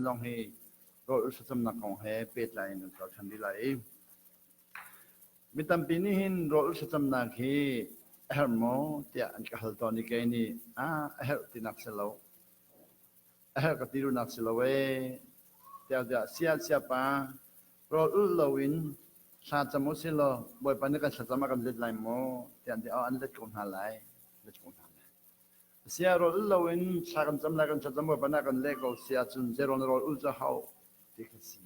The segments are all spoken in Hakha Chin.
lawng hi rawl ulh thlacamnak kong he pehtlai in kan kal ṭhan rih lai i mi tampi nih hin rawl ulh thlacamnak hi a herh maw tiah an ka hal tawn i kei nih ah a herh tinak si lo a herh ka ti duhnak si lo ee tiah tiah sia siapa rawl ulh loin thla cam u si law Bawipa nih kan thlacam a kan let lai maw tiah an ti oh an let ko hna lai let ko hna lai Sia rawl ul loin thla kan cam lai kan thlacam Bawipa nih a kan leh ko si ahcun zeirawl na rawl ul cu hau ti kha si.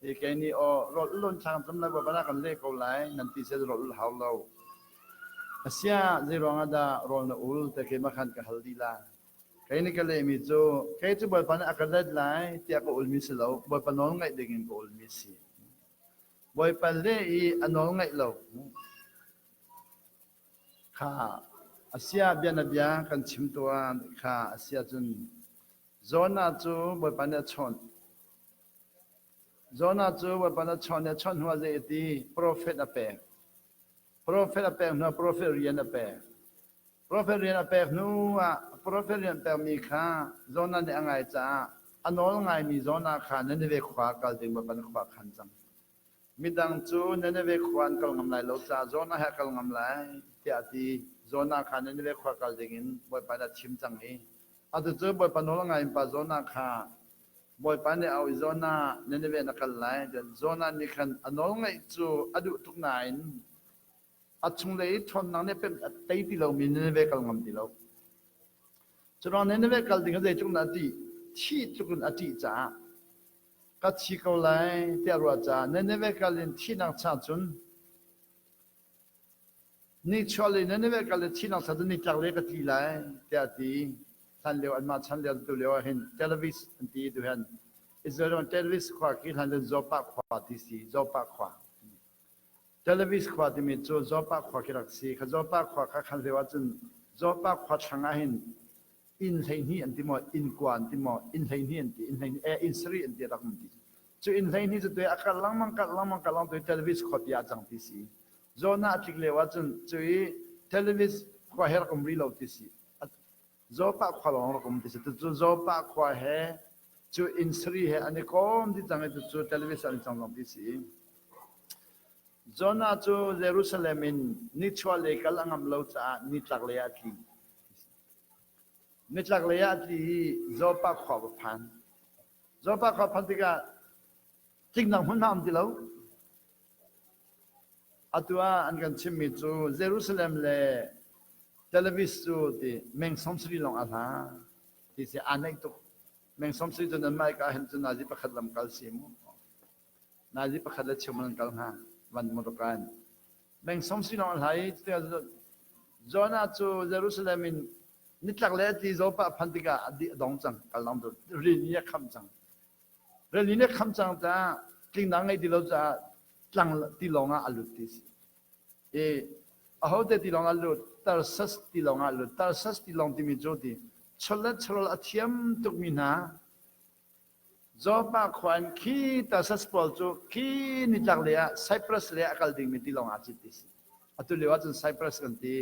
Hi kei nih aw rawl ul loin thla kan cam lai Bawipa nih a kan leh ko lai nan ti si rawl ul hau lo. Asia zeiruang ah dah rawl na ul te keimah khan ka hal dih la. Kei nih ka lehmi cu kei cu Bawipa nih a ka let lai tiah ka ulmi si lo Bawipa nawl ngaih dingin ka ulmi si. Bawipa leh i a nawl ngaih lo Kha a sia bianabia kan chim tuah kha a si ahcun Jonah cu Bawipa nih a chawnh. Jonah cu Bawipa nih a chawnh i a chawnh hnuah zei a ti? Profet a pek. Profet a pek hnuah profet rian a pek. Profet rian a pek hnuah profet rian pekmi kha Jonah nih a ngai caah a nawl ngaimi Jonah kha Nineveh khua kal ding Bawipa nih khua a khan cang. Midang cu Nineveh khua an kal ngam lai lo caah Jonah he a kal ngam lai tiah a ti. Jonah kha Nineveh khua kal dingin Bawipa nih a thim cang i atu cu Bawipa nawl a ngaiin pa Jonah kha Bawipa nih a auh i Jonah, Nineveh na kal lai. Jonah nih khan a nawl ngaih cu a duh tuk nain a chunglei i ṭhawnnak nih a tei ti lomi Nineveh kal ngam ti lo. Curuang Nineveh kal ding zeitluk dah a ṭih? Thih tluk in a ṭih caah ka thi ko lai tiah ruah caah Nineveh kal in thihnak cha cun nichuahlei Nineveh kal in thihnak cha cun nitlaklei ka tli lai tiah a ti. Hlan lio anmah chan lio tu lio ah hin Tel Aviv an ti tu hin Israel ram Tel Aviv khua khi hlan cun Joppa khua ti si Joppa khua. Tel Aviv khua timi cu Joppa khua khi rak si. Kha Joppa khua kha khan lio ahcun Joppa khua thlang ah hin inn 12 an ti maw inn kua an ti maw inn 12 an ti inn 12 eh inn sarih an ti rak um ti cu inn 12 cu tuai a kal lengmang kal lengmang kal lengmang tuai televis khuapi ah cang ti si Jonah a tlik lio ahcun cu i televis khua he rak um rih lo ti si Joppa khua lawng rak um ti si cu Joppa khua he cu inn sarih he an i kom ti cang i cu televis an cang zong ti si Jonah cu Jerusalem in nichuahlei kal a ngam lo caah nitlaklei ah a tli. Nitlaklei ah a tli i Joppa khua va phan. Joppa khua phan tikah tliknak hmunhma um ti lo. Atu ah an kan chimmi cu Jerusalem le Tel Aviv cu ti meng 70 lawng a hla ti si aa naih tuk. Meng 70 cu nan mah ka hin cu nazi pakhat lam kal si mu. Nazi pakhat le cheu man kal hnga van motorka in. Meng 70 lawng a hla i Jonah cu Jerusalem in nitlak le ti Joppa phan tikah a dih a dong cang kal dong tu rin a kham cang. Rili nih a kham cang caah tlingnak ngei ti lo caah tlang tilawng ah a lut ti si. I ahote tilawng ah lut Tarsus tilawng ah lut. Tarsus tilawng timi cu ti chawlet chawlol a thiam tukmi hna Joppa khua in khi Tarsus pawl cu khi nitlak lei ah Cyprus lei ah a kal dingmi tilawng ah cit ti si. Atu lio ahcun Cyprus kan ti.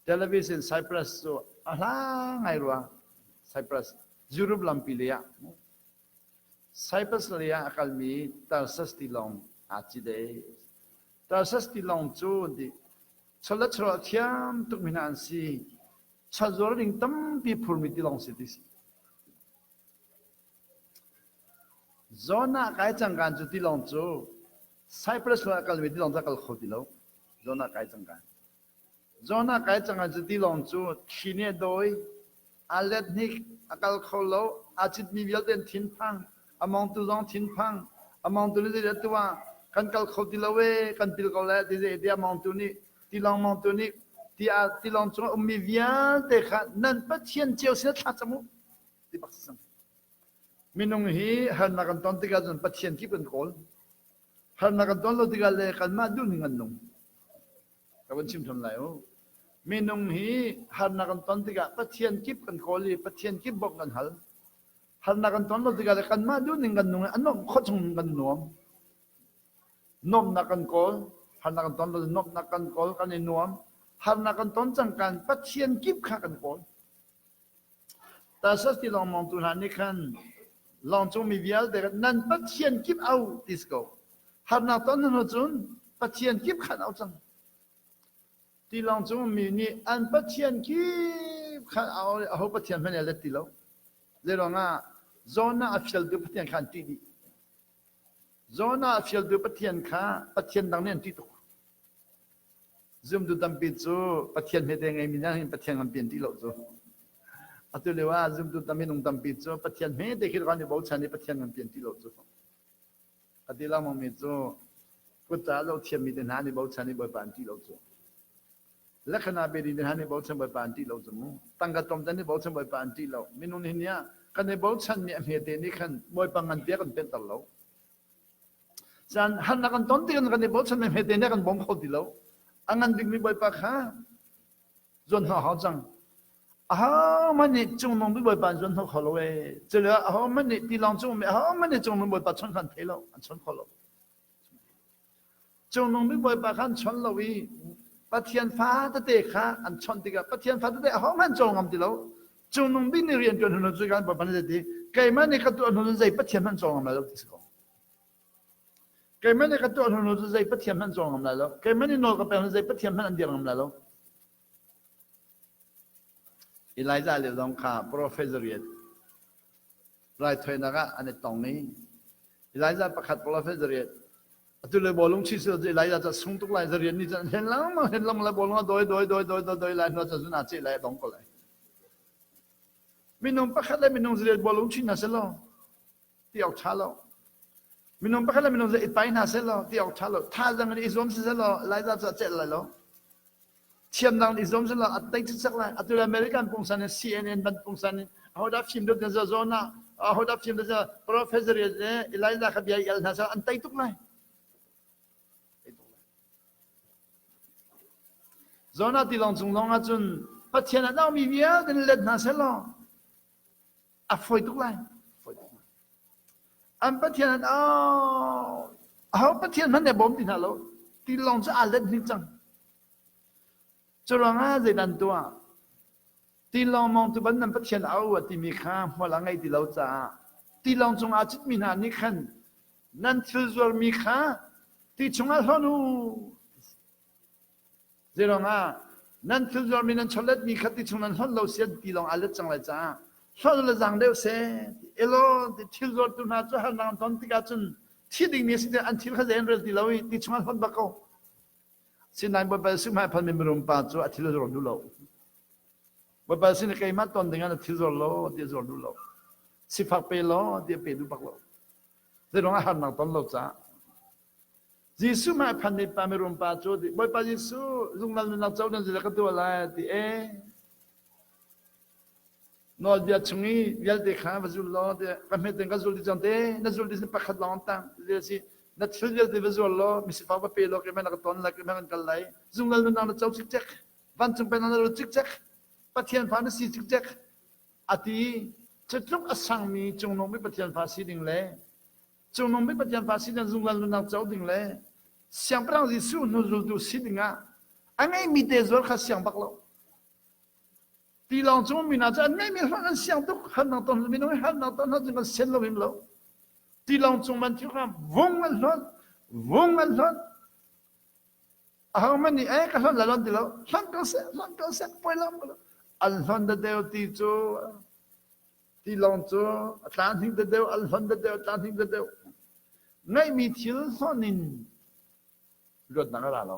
Tel Aviv in Cyprus cu a hla ngai rua. Cyprus, Europe lampi lei ah. Cyprus lei ah a kalmi Tarsus tilawng aa cit ee. Tarsus tilawng cu an ti. Chawlet chawlh a thiam tukmi hna an si. Chazuar ding tampi phurmi tilawng si ti si. Jonah kai cangkaan cu tilawng cu Cyprus lei a kalmi tilawng cu a kal kho ti lo. Jonah kai cangkaan. Jonah kai cang ah cu tilawng cu thli nih a dawi, aa let hnik, a kal kho lo, aa citmi vialte an thinphang, a mawngtu zong thinphang, a mawngtu nih zeidah tuah, kan kal kho ti lo ee, kan pil ko lai ti zei tiah mawngtu nih tilawng mawngtu nih tiah tilawng cung a ummi vialte kha nan Pathian cio sin thla cam u ti bak si cang. Minung hi harnak kan ton tikah cun Pathian kip kan kawl. Harnak kan ton lo tikah le kanmah duhning kan nung. Ka van chim ṭhan lai u. Minung hi harnak kan ton tikah Pathian kip kan kawl i Pathian kip bawmh kan hal. Harnak kan ton lo tikah le kanmah duhning kan nung i a nuamh khawh chung kan nuam. Nuamhnak kan kawl, harnak kan ton lo nuamhnak kan kawl, kan i nuam. Harnak kan ton cang kan Pathian kip kha kan kawl. Tarsus ti lawngmawng tu hna nih khan. Lawngcung mi vialte nan Pathian kip au ti si ko. Harnak ton hnu cun Pathian kip khan au cang. Tilawng cung mi nih an Pathian kip khan au aho Pathian hmanh let ti lo. Zeiruangah Jonah a fialtu Pathian kha an ṭih dih. Jonah a fialtu Pathian kha Pathian dang nih an ṭih tuk. Zumtu tampi cu Pathian hmete ngeimi hna hin Pathian nganpi an ṭih lo cu. Atu lio ah zumtu tam minung tampi cu Pathian hmete khi kan i bochan i Pathian nganpi an ṭih lo cu. A ti lengmangmi cu kut ca lo thiammi te hna nih bochan i Bawipa an ṭih lo cu. Lekhana bedi te hna nih bochan Bawipa an ṭih lo cu mu. Tangka tlawmte nih bochan Bawipa an ṭih lo. Minung nih nih ah kan i bochanmi a hmete nih khan Bawipa nganpi a kan penter lo. Caan harnak kan ton tikah kan i bochanmi hmete nih a kan bawm kho ti lo. A ngan bikmi Bawipa kha zuan hnawh hau cang. Ahohmanh nih cungnung bik Bawipa an zuan hnawh kho lo ee. Culo ahohmanh nih tilawng cung ummi ahohmanh nih cungnung Bawipa chawnh kha an thei lo, an chawn kho lo. Cungnung bik Bawipa kha an chawn lo i Pathian fa tete kha an chawnh tikah Pathian fa tete ahohmanh cawl ngam ti lo. Cungnung bik nih rian ṭuan hnu cu kan Bawipa nih ti keimah nih ka tuah hnu zei Pathian hmanh cawl ngam lai lo ti si ko. Keimah nih ka tuah hnu cu zei Pathian hmanh cawl ngam lai lo. Keimah nih nawl ka pek hnu zei Pathian hmanh an dir ngam lai lo. Elijah le zong kha profet rian raithawinak ah an i tong i Elijah pakhat profet rian atu le bawlung chi sil Elijah ca sung tuk lai rian ni cun hen lengmang hen lengmang lai bawlung a doi doi doi doi doi doi lai hnu ca zun a ceh lai a dong ko lai. Minung pakhat le minung rian bawlung chi hna selaw ti awk ṭha lo. Minung pakhat le minung i pai hna seh law ti awk ṭha lo. Thazaang in i zuam si seh law Elijah cu a celh lai lo. Thiamnak in i zuam seh law a tei cikcek lai. Atu le American pungsan in CNN ban pungsan in ahodah fim deuh na zawn ah ahodah fim deuh Professor le Elijah kha bia i al hna seh an tei tuk lai. Jonah tilawng cung lawng ah cun Pathian a naumi vialte let hna seh law a fawi tuk lai. An Pathian an au. Aho Pathian hmanh nih a bawm ti hna lo. Tilawng cu aa let hnik cang. Curuangah zeidah an tuah? Tilawng mawngtu ban nan Pathian au a timi kha hmual a ngei ti lo caah tilawng cung aa citmi hna nih khan nan thil zuarmi kha ti chungah hlawn u. Zeiruangah nan thil zuarmi nan chawletmi kha ti chung nan hlonh lo sian ti lawng aa let cang lai caah hlonh le zaang deuh seh. Elaw ti thil zuartu hna cu harnak an ton tikah cun thi dingmi a si an thil kha zei an rel ti lo i ti chung an hlonh bak ko. Sinain Bawipa Jesuh hmai phanmi mirum pa cu a thil a zuar duh lo. Bawipa sin keimah ton dingah na thil zuar law ti a zuar duh lo. Sifak pe law ti a pe duh bak lo. Zeiruangah harnak ton lo caah Jesuh mah phan mi pa mirum pa cu Bawipa Jesuh zungzal nunnak co nan zila ka tuah lai ti e nawlbia chung i vialte kha va zul law ti ka hmet in ka zul ti cang te na zul ti sin pakhat lawng tang ti si na thil vialte va zual law misifak va pe law keimah na ka ton lai keimah kan kal lai zungzal nunnak na co cikcek vancung pennak na lut cikcek Pathian fa na si cikcek ati cutluk a sangmi cungnung mi Pathian fa si ding le Cungnung bik Pathian fa si ding zungzal nunnak co ding le Siangpahrang Jesuh hnu zultu si dingah a ngeimi te zual kha siang bak lo. Tilawng cung mi hna cu an ngeimi hrang an siang tuk harnak ton minung hi harnak ton hna kan sian lo him lo. Tilawng cung man thil kha vung an hlonh vung an hlonh aho man nih eh ka hlonh la lon ti lo hlonh ko seh hlonh ko seh poi lo an hlonh da deu ti cu Tilawng cu a tlan hing deuh, an hlonh deuh, a tlan hing deuh. Ngeihmi thil hlonh in luatnak a ra lo.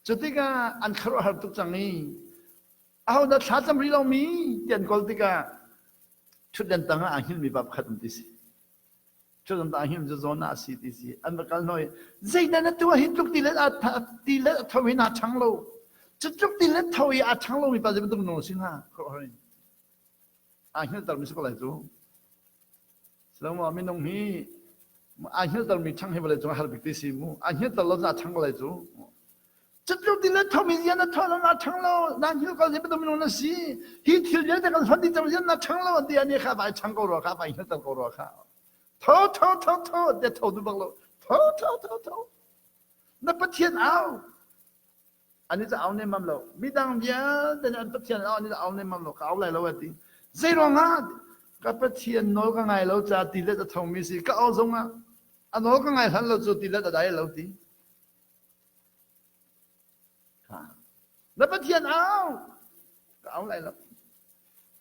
Cutikah an khuaruahhar tuk cang i ahodah thla cam rih lomi ti an kawl tikah ṭhutdan tangah aa hngilhmi pa pakhat um ti si. Cutan ta him cu zawn ah si ti si an va kal hoi zeidah na tuah hi tluk ti le ti le tho hi na chang lo cu tluk ti le tho i a chang lo mi pa zei bantuk no si hnga khuaruahhar a hngilter mi si ko lai cu Saloma minung hi a hngilter mi chang hi vawlei cung har bik ti si mu a hngilter lo a chang ko lai cu Cutluk ti le thomi zian na tho lo na ṭhang lo na hngilh ko zei bantuk minung na si hi thil vialte kan hlonh dih cang zian na ṭhang lo ti ani kha vai ṭhang ko rua kha vai hngilh ko rua kha tho tho tho tho te tho du bak lo tho tho tho tho na pathian au ani cu au nem mam lo midang vialte nih an pathian au ani cu au nem mam lo ka au lai lo ati. Zei ruangah ka Pathian nawl ka ngai lo ca tilet a thomi si ka au zongah a nawl ka ngai hlan lo cu tilet a dai lo ti. Na Pathian au ka au lai lo.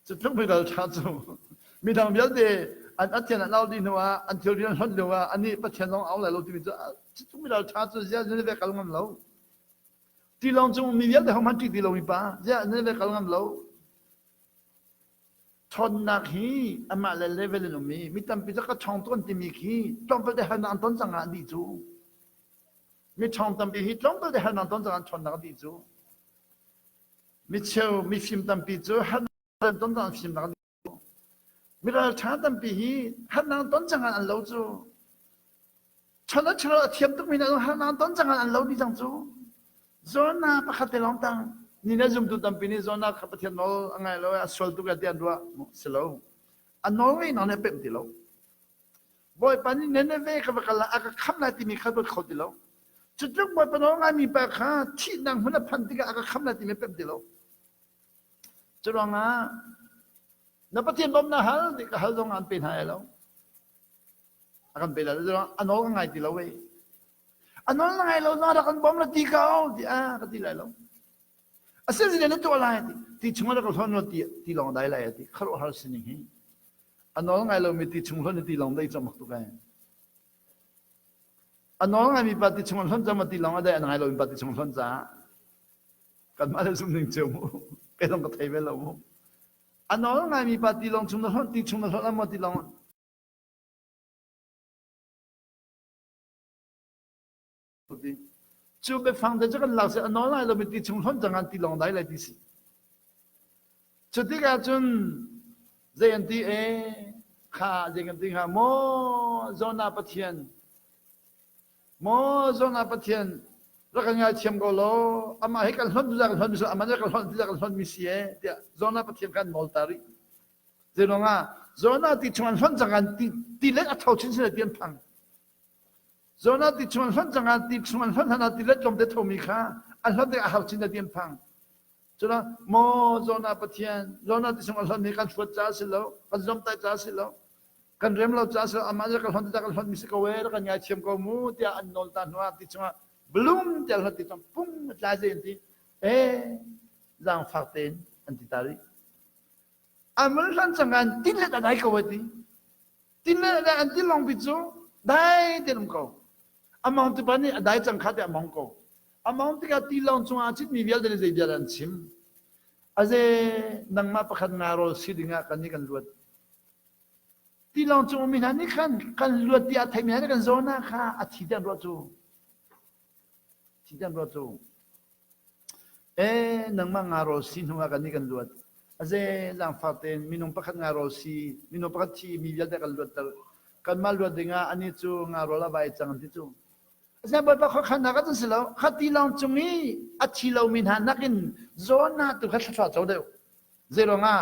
Cu tluk mi ralṭha cu midang vialte an Pathian an au dih hnu ah an thil rian hlonh lio ah anih Pathian zong au lai lo timi cu cu tluk mi ralṭha cu ziah nan ve kal ngam lo. Tilawng cung mi vialte hohmanh ṭih ti lomi pa ziah nan ve kal ngam lo. Ṭhawnnak hi amah le level in um i mi tampi cu ka ṭhawng tawn timi khi tlawmpal te harnak an ton cang ah an dih cu. Mi ṭhawng tampi hi tlawmpal te harnak an ton cang ah an ṭhawnnak a dih cu. Micheu mifim tampi cu harnak an ton cang an fimnak an dih cu. Miralṭha tampi hi harnak an ton cang ah an lo cu. Chon a chon a thiam tukmi hna zong harnak an ton cang ah an lo dih cang cu. Jonah pakhat te lawng tang. Ni le zumtu tampi nih Jonah kha Pathian nawl a ngai lo i a sual tuk tiah an ruah. Si lo. A nawl ngeihnak nih a pemh ti lo. Bawipa nih Nineveh ka va kal ah a ka khamh lai timi kha ruat kho ti lo. Cu tluk Bawipa nawl ngaimi pa kha thihnak hmun a phanh tikah a ka khamh lai timi a pemh ti lo. Cu ruangah na Pathian bawmhnak hal ti ka hal zong ah an pe hna lai lo. A kan pe lai lo. A nawl ka ngai ti lo wei. A nawl na ngai lo na rak kan bawm la ti ko ti a ka ti lai lo. A sin sin na tuah lai ti ti chung ah ka hlawn lo ti ti lawng dai lai ti khuaruahhar sining hi. A nawl ngai lomi ti chung hlonh ti lawng dai cam tuk ai. A nawl ngaimi pa ti chung hlonh cam ti lawng a dai a ngai lomi pa ti chung hlonh caah kanmah le zum ning cio mu kei zong ka thei ve lo mu. A nawl ngaimi pa ti lawng chung na hlonh ti chung na hlonh amaw ti lawng Cu biafang te cu kan lak si a nawl lai lomi ti chung hlonh cang an ti lawng dai lai ti si. Cu tikah cun zei an ti e kha zei kan ti hnga maw Jonah Pathian maw Jonah Pathian rak kan ngaithiam ko law amah hi kan hlonh tu kan hlonh mi amah nih kan hlonh ti kan hlonh mi si e tiah Jonah Pathian kan nawl ta rih. Zeiruangah Jonah ti chung an hlonh cang an ti ti let a tho chin sin ti an phang. Jonah ti chung an hlonh cang ah ti chung an hlonh hlan ah ti let tlawm te thomi kha an hlonh tikah a har chin ti an phang. Cuna maw Jonah Pathian Jonah ti chung an hlonh mi kan hruat ca si lo kan zomtai ca si lo kan rem lo ca si lo amah kan hlonh ti kan hlonh mi si ko e kan ngaithiam ko mu tiah an nawl ta hnu ah ti chungah blum tiah hlonh ti chung pung tlai zei an ti e zaangfak tein an ti ta rih an mun hlan cang an tin let a dai ko ti Tin le an ti lawng pi cu dai tein um ko. A mong ti pa nih a dai cang kha te a mong ko. A mong tikah tilawng cungah a citmi vialte nih zei bia dah an chim? Aze nangmah pakhat nga rawl si dingah kan nih kan luat. Tilawng cung ummi hna nih khan kan luat tiah a theimi hna nih kan zawn ah kha a thi te an ruah cu. Thi te an ruah cu. Ee, nangmah nga rawl si hnu ah kannih kan luat. A ze zaangfak tein minung pakhat nga rawl si, minung pakhat thi mi vialte kan luatter. Kanmah luat dingah anih cu nga rawl a vai cang an ti cu. Asinain Bawipa khuakhannak ah cun si lo, kha tilawng cung i a thi lomi hna nakin Jonah tu kha thluachuah co deuh. Zeiruangah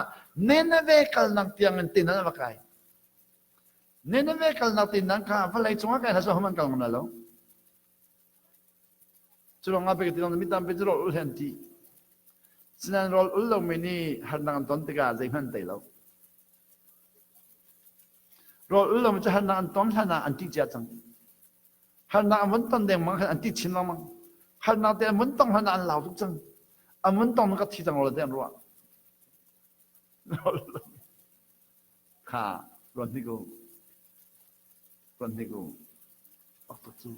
Nineveh kalnak tiangin tin an va kai. Nineveh kalnak tin nan kha vawlei cungah kai hlah seh hohmanh kal ngam lai lo. Cu ruangah pei ti mi tampi cu rawl ul he an ṭih. Sinain rawl ul lomi nih harnak an ton tikah zeihmanh an tei lo. Rawl ul lomi cu harnak an ton hlan ah an ṭih cia cang. Harnak an vun ton dengmang khan an ṭih chin lengmang. Harnak te an vun tong hlan ah an lau tuk cang. An vun tong ka thi cang lo te an ruah. Kha ruan hnik u. Ruan hnik u. Ak cu.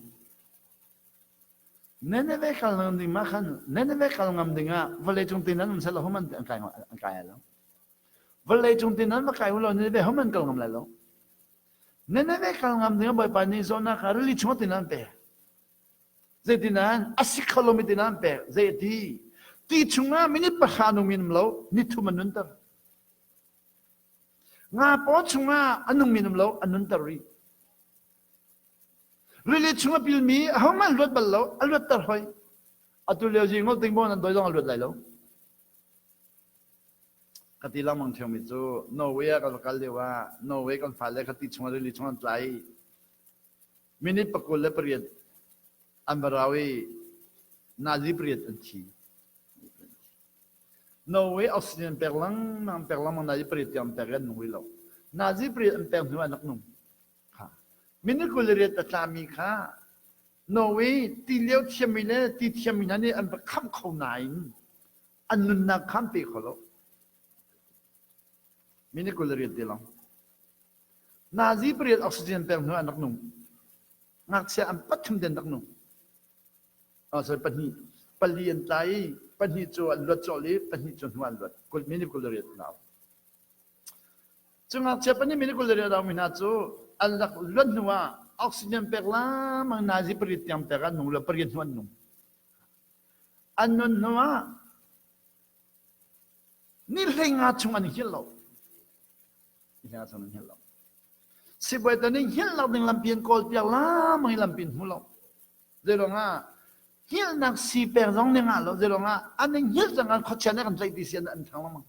Nineveh kal ngam ding mah khan Nineveh kal ngam ding ah vawlei cung tin an um sel lo an kai an kai lo. Vawlei cung tin an va kai lo Nineveh hom an kal ngam lai lo. Nineveh kal ngam ding ah Bawipa nih Jonah kha rili chung tin an pe. Zeitin a si kho lomi tin an pek. Zei ti ti chungah minute pahra nung in um lo ni thum an nunter. Nga paw chungah a nung min um lo an nunter rih. Rili chung a pilmi ahohmanh luat bal lo, a luatter hoi. Atu lio zi ngol ting nan doi zong a luat lai lo. Ka ti lengmang ṭheumi cu Norway ah kan kal lio ah Norway kan fale kha ti chung ah rili chung an tla i minute 28 an va rau i nazi pariat an thi. Norway oxygen pek lengmang pek lengmang nazi pariat tiang pek an nung rih lo. Nazi pariat an pek hnu ah an rak nung. Kha. Minute 28 a tlami kha Norway ti lio thiammi le ti thiammi hna nih an va khamh kho nain an nunnak kha an pe kho lo. Minute 28 te lawng. Nazi pariat oxygen pek hnu ah an rak nung. Ngakchia an pathum den rak nung. Oh, sorry, pahnih. Pali an tla i pahnih cu an luat colh i pahnih cu hnu an luat. Kul minute 28 nau. Cu ngakchia pahnih minute 28 nau mi hna cu an rak luat hnu ah oxygen pek lamang nazi pariat tiang pek an nung lo pariat hnu an nung. An nun hnu ah ni hleinga chung an hngilh lo. Ni hleinga chung an hngilh lo. Sibawi te nih hngilh lo ding lampi an kawl piak lamang i lampi an hmu lo. Zeiruangah hngilhnak sii pek zong nih ngah lo. Zeiruangah an i hngilh cang an khuachia nih kan tlaih ti si an an thang lengmang.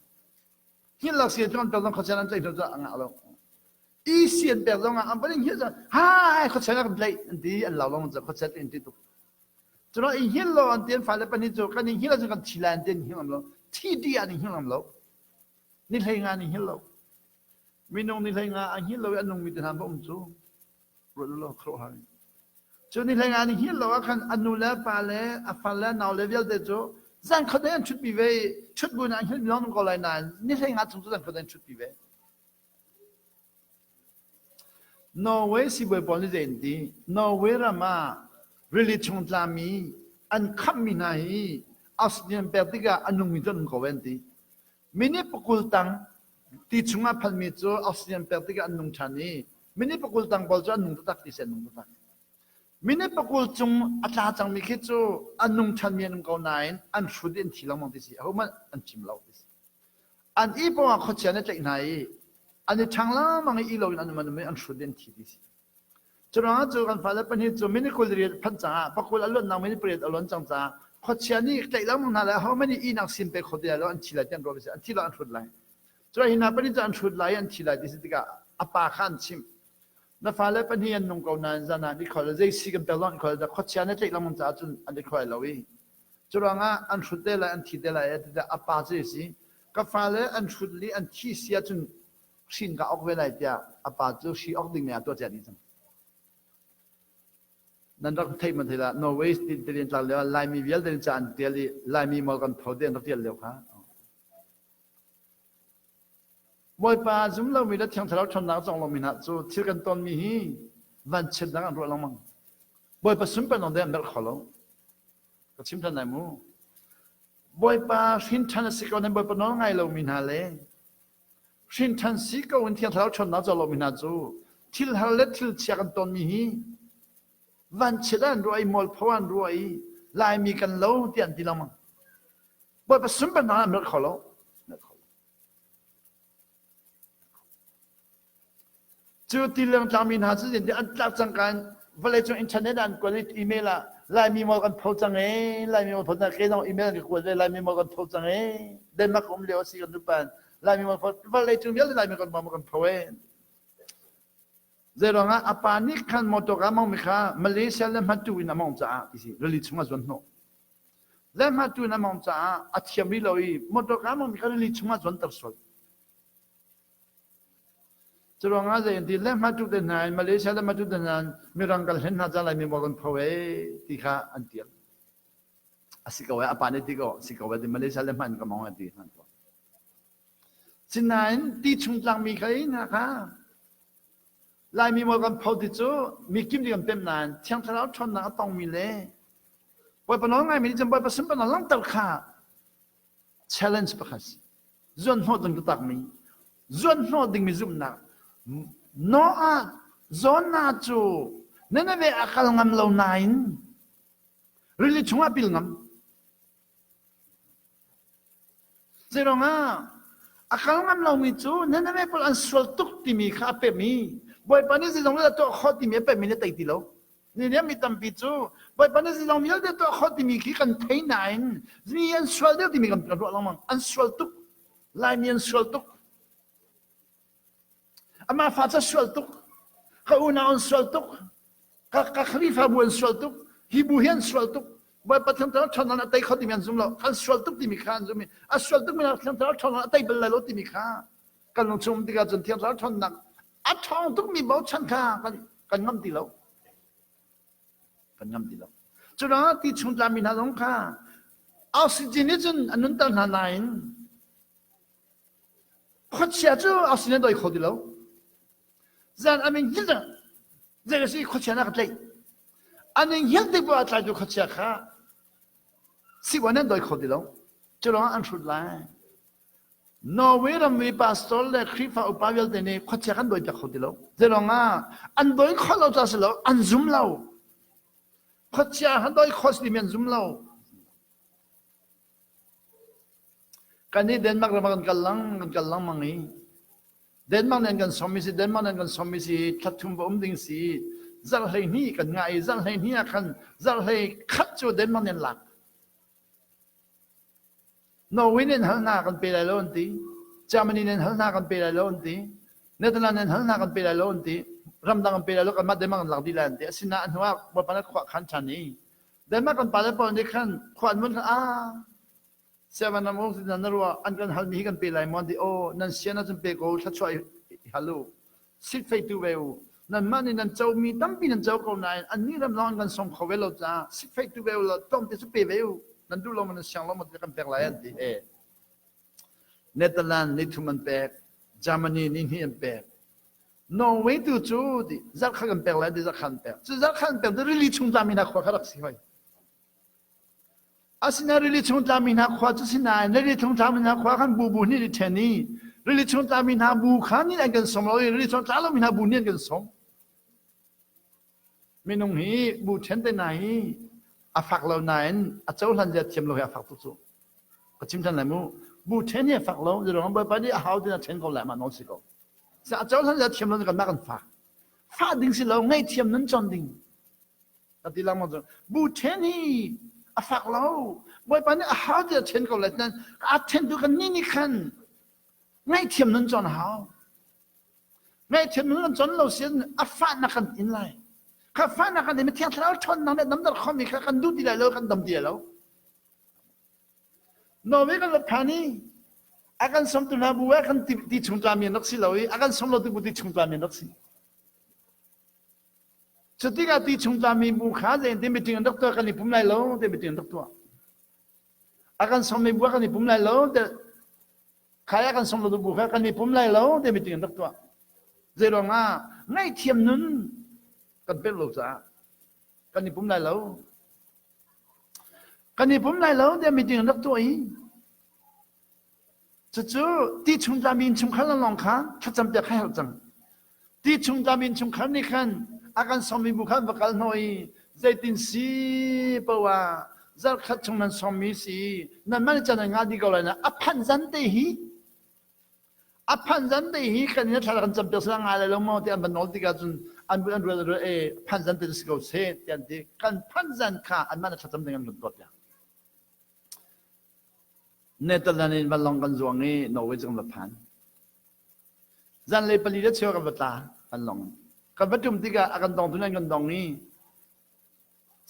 Hngilh lo sii cu an pek zong khuachia an tlaih hnu cu a ngah lo. I sii an pek zong ah an van i hngilh cang hai khuachia nih kan tlaih an ti an lau lengmang cu khuachia an ti tuk. Culo i hngilh lo an ti an fale pahnih cu kan i hngilh ahcun kan thi lai an ti an hngilh ngam lo. Thi ti ah an i hngilh ngam lo. Ni hlei nga an i hngilh lo. Minung ni hlei nga a hngilh lo i a nungmi te hna va um cu ruat law khuaruahhar in. Cu ni hlei nga ni hngilh lo ah khan a nu le a pa le a far le a nau le vialte cu zan khat an ṭhutpi ve i ṭhut bu in an hngilh mi lawng ko lai nain ni hlei nga chung cu zan khat an ṭhutpi ve. Norway sibawi pawl nih zei an ti? Norway ram ah rili chung tlami an khamhmi hna hi oxygen pek tikah a nungmi cu an um ko an ti. Minute pakul tang ti chungah phanmi cu oxygen pek tikah an nung ṭhan i minute pakul tang pawl cu an nung taktak ti si an nung taktak. Minute pakul cung a tla cangmi khi cu an nung ṭhanmi an um ko nain an hrut i an thi lengmang ti si. Ahohmanh an chim lo ti si. An i poah khuachia nih tlaih hna i an i ṭhang lengmang i ilo in an um an um i an hrut i an thi ti si. Curuangah cu kan fale pahnih cu minute 20 phanh caah pakul a luatnak minute pariat a luan cang caah khuachia nih tlaih lengmang hna le ahohmanh nih ihnak sim pe kho ti lai lo an thi lai ti an ruah an thi lo an hrut lai. Cuah hi hna pahnih cu an hrut lai i an thi lai ti si tikah a pa kha an chimh. Na fale pahnih an nung ko nain zan ah an i khol zei si kan pek zong an i khol khuachia nih tlaih lengmang caah cun an i khuai lo i Curuangah an hrut te lai an thi te lai ti a pa cu a si. Ka fale an hrut li an thi si ahcun hrin ka ok ve lai tiah a pa cu hri ok ding ah tuah cia dih cang. Nan rak theih ma thei lah Norway tilian tlak lio ah Laimi vialte nih ca an tial i Laimi maw kan tho ti an rak tial lio kha. Bawipa zum lomi le Thiang Thlarau ṭhawnnak a cawng lomi hna cu thil kan tonmi hi vanchiatnak an ruah lengmang. Bawipa sunparnak deh an merh kho lo. Ka chim ṭhan lai mu. Bawipa hrin ṭhan a si ko nan Bawipa nawl ngai lomi hna le hrin ṭhan si ko in Thiang Thlarau ṭhawnnak cawng lomi hna cu thil har le thil chia kan tonmi hi vanchiat an ruah i mualpho an ruah i Laimi kan lo tiah an ti lengmang. Bawipa sunparnak an merh kho lo. Cu tileng tlangmi hna cu zeitin an tlak cang kan vawleicung internet ah an kuat i email ah Laimi maw kan pho cang ee Laimi maw pho cang ke zong email ka kuat ve Laimi maw kan pho cang ee Denmark um lio a si kan nupan Laimi maw pho vawleicung vialte Laimi kan maw kan pho ee Zeiruangah a pa nih khan motor a mong mi kha Malaysia le hmatu in a mong caah ti si rili chung a zuan hnawh le hmatu in a mong caah a thiam rih lo i motor ka mong mi kha rili chung ah zuanter sual Curuangah zei an ti le hmatu te hna in Malaysia le hmatu te hna in mirang kan hlen hna ca lai mi maw kan pho e ti kha an tial. A si ko e a pa nih ti ko si ko e ti Malaysia le hman ka mong an ti hman ko. Sinain ti chung tlangmi kha i na kha Laimi maw kan pho ti cu mi kim nih kan pemh nain Thiang Thlarau ṭhawnnak a tongmi le Bawipa nawl ngaimi nih cun Bawipa sunparnak langhter kha challenge pakhat si. Zuanhnawh ding taktakmi, zuanhnawh dingmi zumhnak. Noah, Jonah cu Nineveh a kal ngam lo nain rili chungah pil ngam. Zeiruangah a kal ngam lomi cu Nineveh pawl an sual tuk timi kha a pemh i Bawipa nih zeizong vialte tuah khawh timi a pemhmi nih a tei ti lo. Nihin mi tampi cu Bawipa nih zeizong vialte tuah khawh timi khi kan thei nain mi an sual deuh timi kan ruah lengmang. An sual tuk. Laimi an sual tuk. Amah fa cu sual tuk. Ka unau an sual tuk. Ka, ka Khrihfabu an sual tuk. Hi bu hi an sual tuk. Bawipa Thiang Thlarau ṭhawnnak a tei kho timi an zum lo. Kan sual tuk timi kha an zum i a sual tukmi Thiang Thlarau ṭhawnnak a tei bal lai lo timi kha kan lung chung tikah cun Thiang Thlarau ṭhawnnak a ṭhawng tukmi bochan kha kan kan ngam ti lo. Kan ngam ti lo. Cu ruangah ti chung tlami hna zong kha oxygen nih cun a nunter hna nain khuachia cu oxygen a doi kho ti lo. Zan a min hngilh zei a si khuachia na ka tlaih. An in hngilh tik poah a tlaitu khuachia kha siwan an doi kho ti lo. Cu ruangah an hrut lai. Norway rammi pastor le Khrihfa upa vialte nih khuachia kan doi piak kho ti lo. Zei ruangah an doi kho lo ca si lo, an zum lo. Khuachia han doi kho si timi an zum lo. Kan nih Denmark ram ah kan kal lang, kan kal lengmang i Denmark nih an kan sawmmi si, Denmark nih an kan sawmmi si, thla thum va um ding si, zarh 12 kan ngah i zarh 12 ah khan zarh 11 cu Denmark nih an lak. Norway nih an hal hna kan pe lai lo an ti. Germany nih an hal hna kan pe lai lo an ti. Netherlands nih an hal hna kan pe lai lo an ti. Ramdang an pe lai lo kanmah Denmark an lak dih lai an ti. Asinain a hnu ah Bawipa nih khua khan ṭhan i Denmark kan pale pawl nih khan khua an vun khan ah Siavan ram um na ruah an kan halmi hi kan pe lai maw an ti aw nan sian ahcun pe ko thluachuah i hal u sitfei tu ve u nanmah nih nan comi tampi nan co ko nain annih ram lawng an kan song kho ve lo caah sitfei tu ve u law tlawmte cu pe ve u nan duh lo maw nan siang lo maw ti kan pek lai an ti e Netherlands ni thum an pek Germany ni hnih an pek Norway tu cu ti zarh khat kan pek lai ti zarh khat an pek cu zarh khat an pek cu rili chung tlami hna khua kha rak si hoi Asinain rili chung tlami hna khua cu sinain rili chung tlami hna khua khan bubu nih an ṭhen i rili chung tlami hna bu kha nih an kan sawm lo i rili chung tla lomi hna bu nih an kan sawm. Minung hi bu ṭhen te hna hi a fak lo nain a cohlan zia thiam lo hi a fak tuk cu. Ka chim ṭhan lai mu. Bu ṭhen hi a fak lo. Zeiruang Bawipa nih a hau tin a ṭhen ko lai mah nawl si ko. A cohlan zia thiam lo kanmah kan fak. Fah ding si lo, ngaihthiam nun cawn ding. Ka ti lengmang cu bu ṭhen hi a fak lo. Bawipa nih a hau tiah ṭhen ko lai nain a ṭhentu kan nih nih khan ngaihthiam nun cawn a hau. Ngaihthiam nun kan cawn lo sin a fahnak kan in lai. Kha fahnak kan in Thiang Thlarau ṭhawnnak nih damter khomi kha kan duh ti lai lo, kan dam ti lai lo. Norway kan rat phan i a kan sawmtu hna bu ah kan ti chung tlami an rak si lo i a kan sawm lo tu bu ti chung tlami an rak si. Cutikah ti chung tlami bu kha zei ti meeting an rak tuah kan i pum lai lo ti meeting an rak tuah. A kan sawmmi bu ah kan i pum lai lo ti khai a kan sawm lo tu bu kha kan i pum lai lo ti meeting an rak tuah. Zei ruangah ngaihthiam nun kan pek lo caah kan i pum lai lo. Kan i pum lai lo tiah meeting an rak tuah i Cucu ti chung tlami innchungkhar lawnglawng kha thlacam piak kha herh cang. Ti chung tlami innchungkhar nih khan a kan sawmmi bu khan va kal hnawh i zeitin si poah zarkhat chung nan sawmmi si nanmah nih can nan ngah dih ko lai na a phanh zan te hi a phanh zan te hi kan in thla kan cam piak sila ngai lai lo maw ti an van nawl tikah cun an an ruat ruat e phanh zan te si ko seh ti an ti kan phanh zan kha anmah na thlacam ding an kan tuah piak. Netherlands in vanlawng kan zuang i Norway cu kan va phan. Zanlei pali le cheu kan va tla vanlawng. Kan va ṭum tikah a kan dongtu nih an kan dong i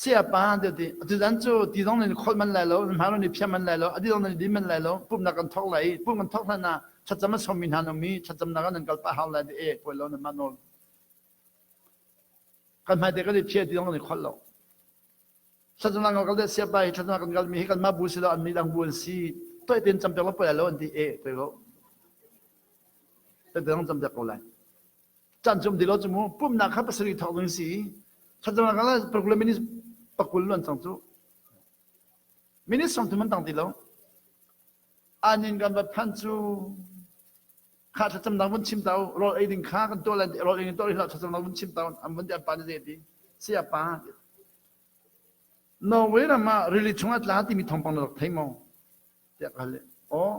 sayapa tiah ti atuzan cu ti zong nan kholh man lai lo, nan hmai ni phiam man lai lo, adi zong nan din man lai lo, pumhnak kan thawk lai i pumh kan thawk hlan ah thlacam a sawmmi hna nan um i thlacamnak ah nan kal pah hau lai ti e poi lo nan mah nawl. Kan hmai te kan i phiah ti zong nan i kholh lo. Thlacamnak kan kal deh siapa hi thlacamnak kan kalmi hi kanmah bu si lo an mi dang bu an si toi ten cam piak lo poi lo an ti e poi lo toi ten cam piak ko lai chan cum di lo cu mu pumnak kha pasarih thawk ding si thlacamnak kan pakul minute pakul luan cang cu minute song tu man tang ti lo anin kan va phan cu kha thlacamnak vun chim tau rawl ei ding kha kan tuah lai rawl ei ding tuah hlah thlacamnak vun chim tau an vun ti an pa ni zei ti siapa Norway ram ah rili chung ah tla timi thawngpang na rak thei maw? Tiah ka hal. Aw,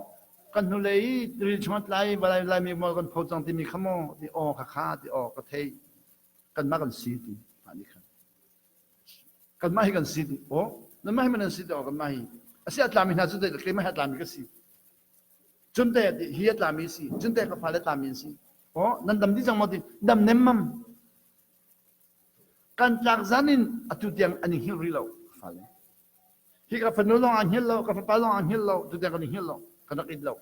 kan hnulei i rili chung ah tla i valai laimi maw kan pho cang timi kha maw? Ti aw kha kha ti aw ka thei. Kanmah kan si ti mah nih khan. Kanmah hi kan si ti aw nanmah hi man nan si ti aw kanmah hi. Asi a tlami hna cu keimah hi a tlami ka si. Cun te hi a tlami si. Cun te ka fale tlami an si. Aw nan dam dih cang maw ti dam nemmam. Kan tlak zan in atu tiang an i hngilh rih lo fale. Hi ka fanu lawng aa hngilh lo, ka fapa lawng aa hngilh lo, tutiang kan i hngilh lo, kan rak it lo.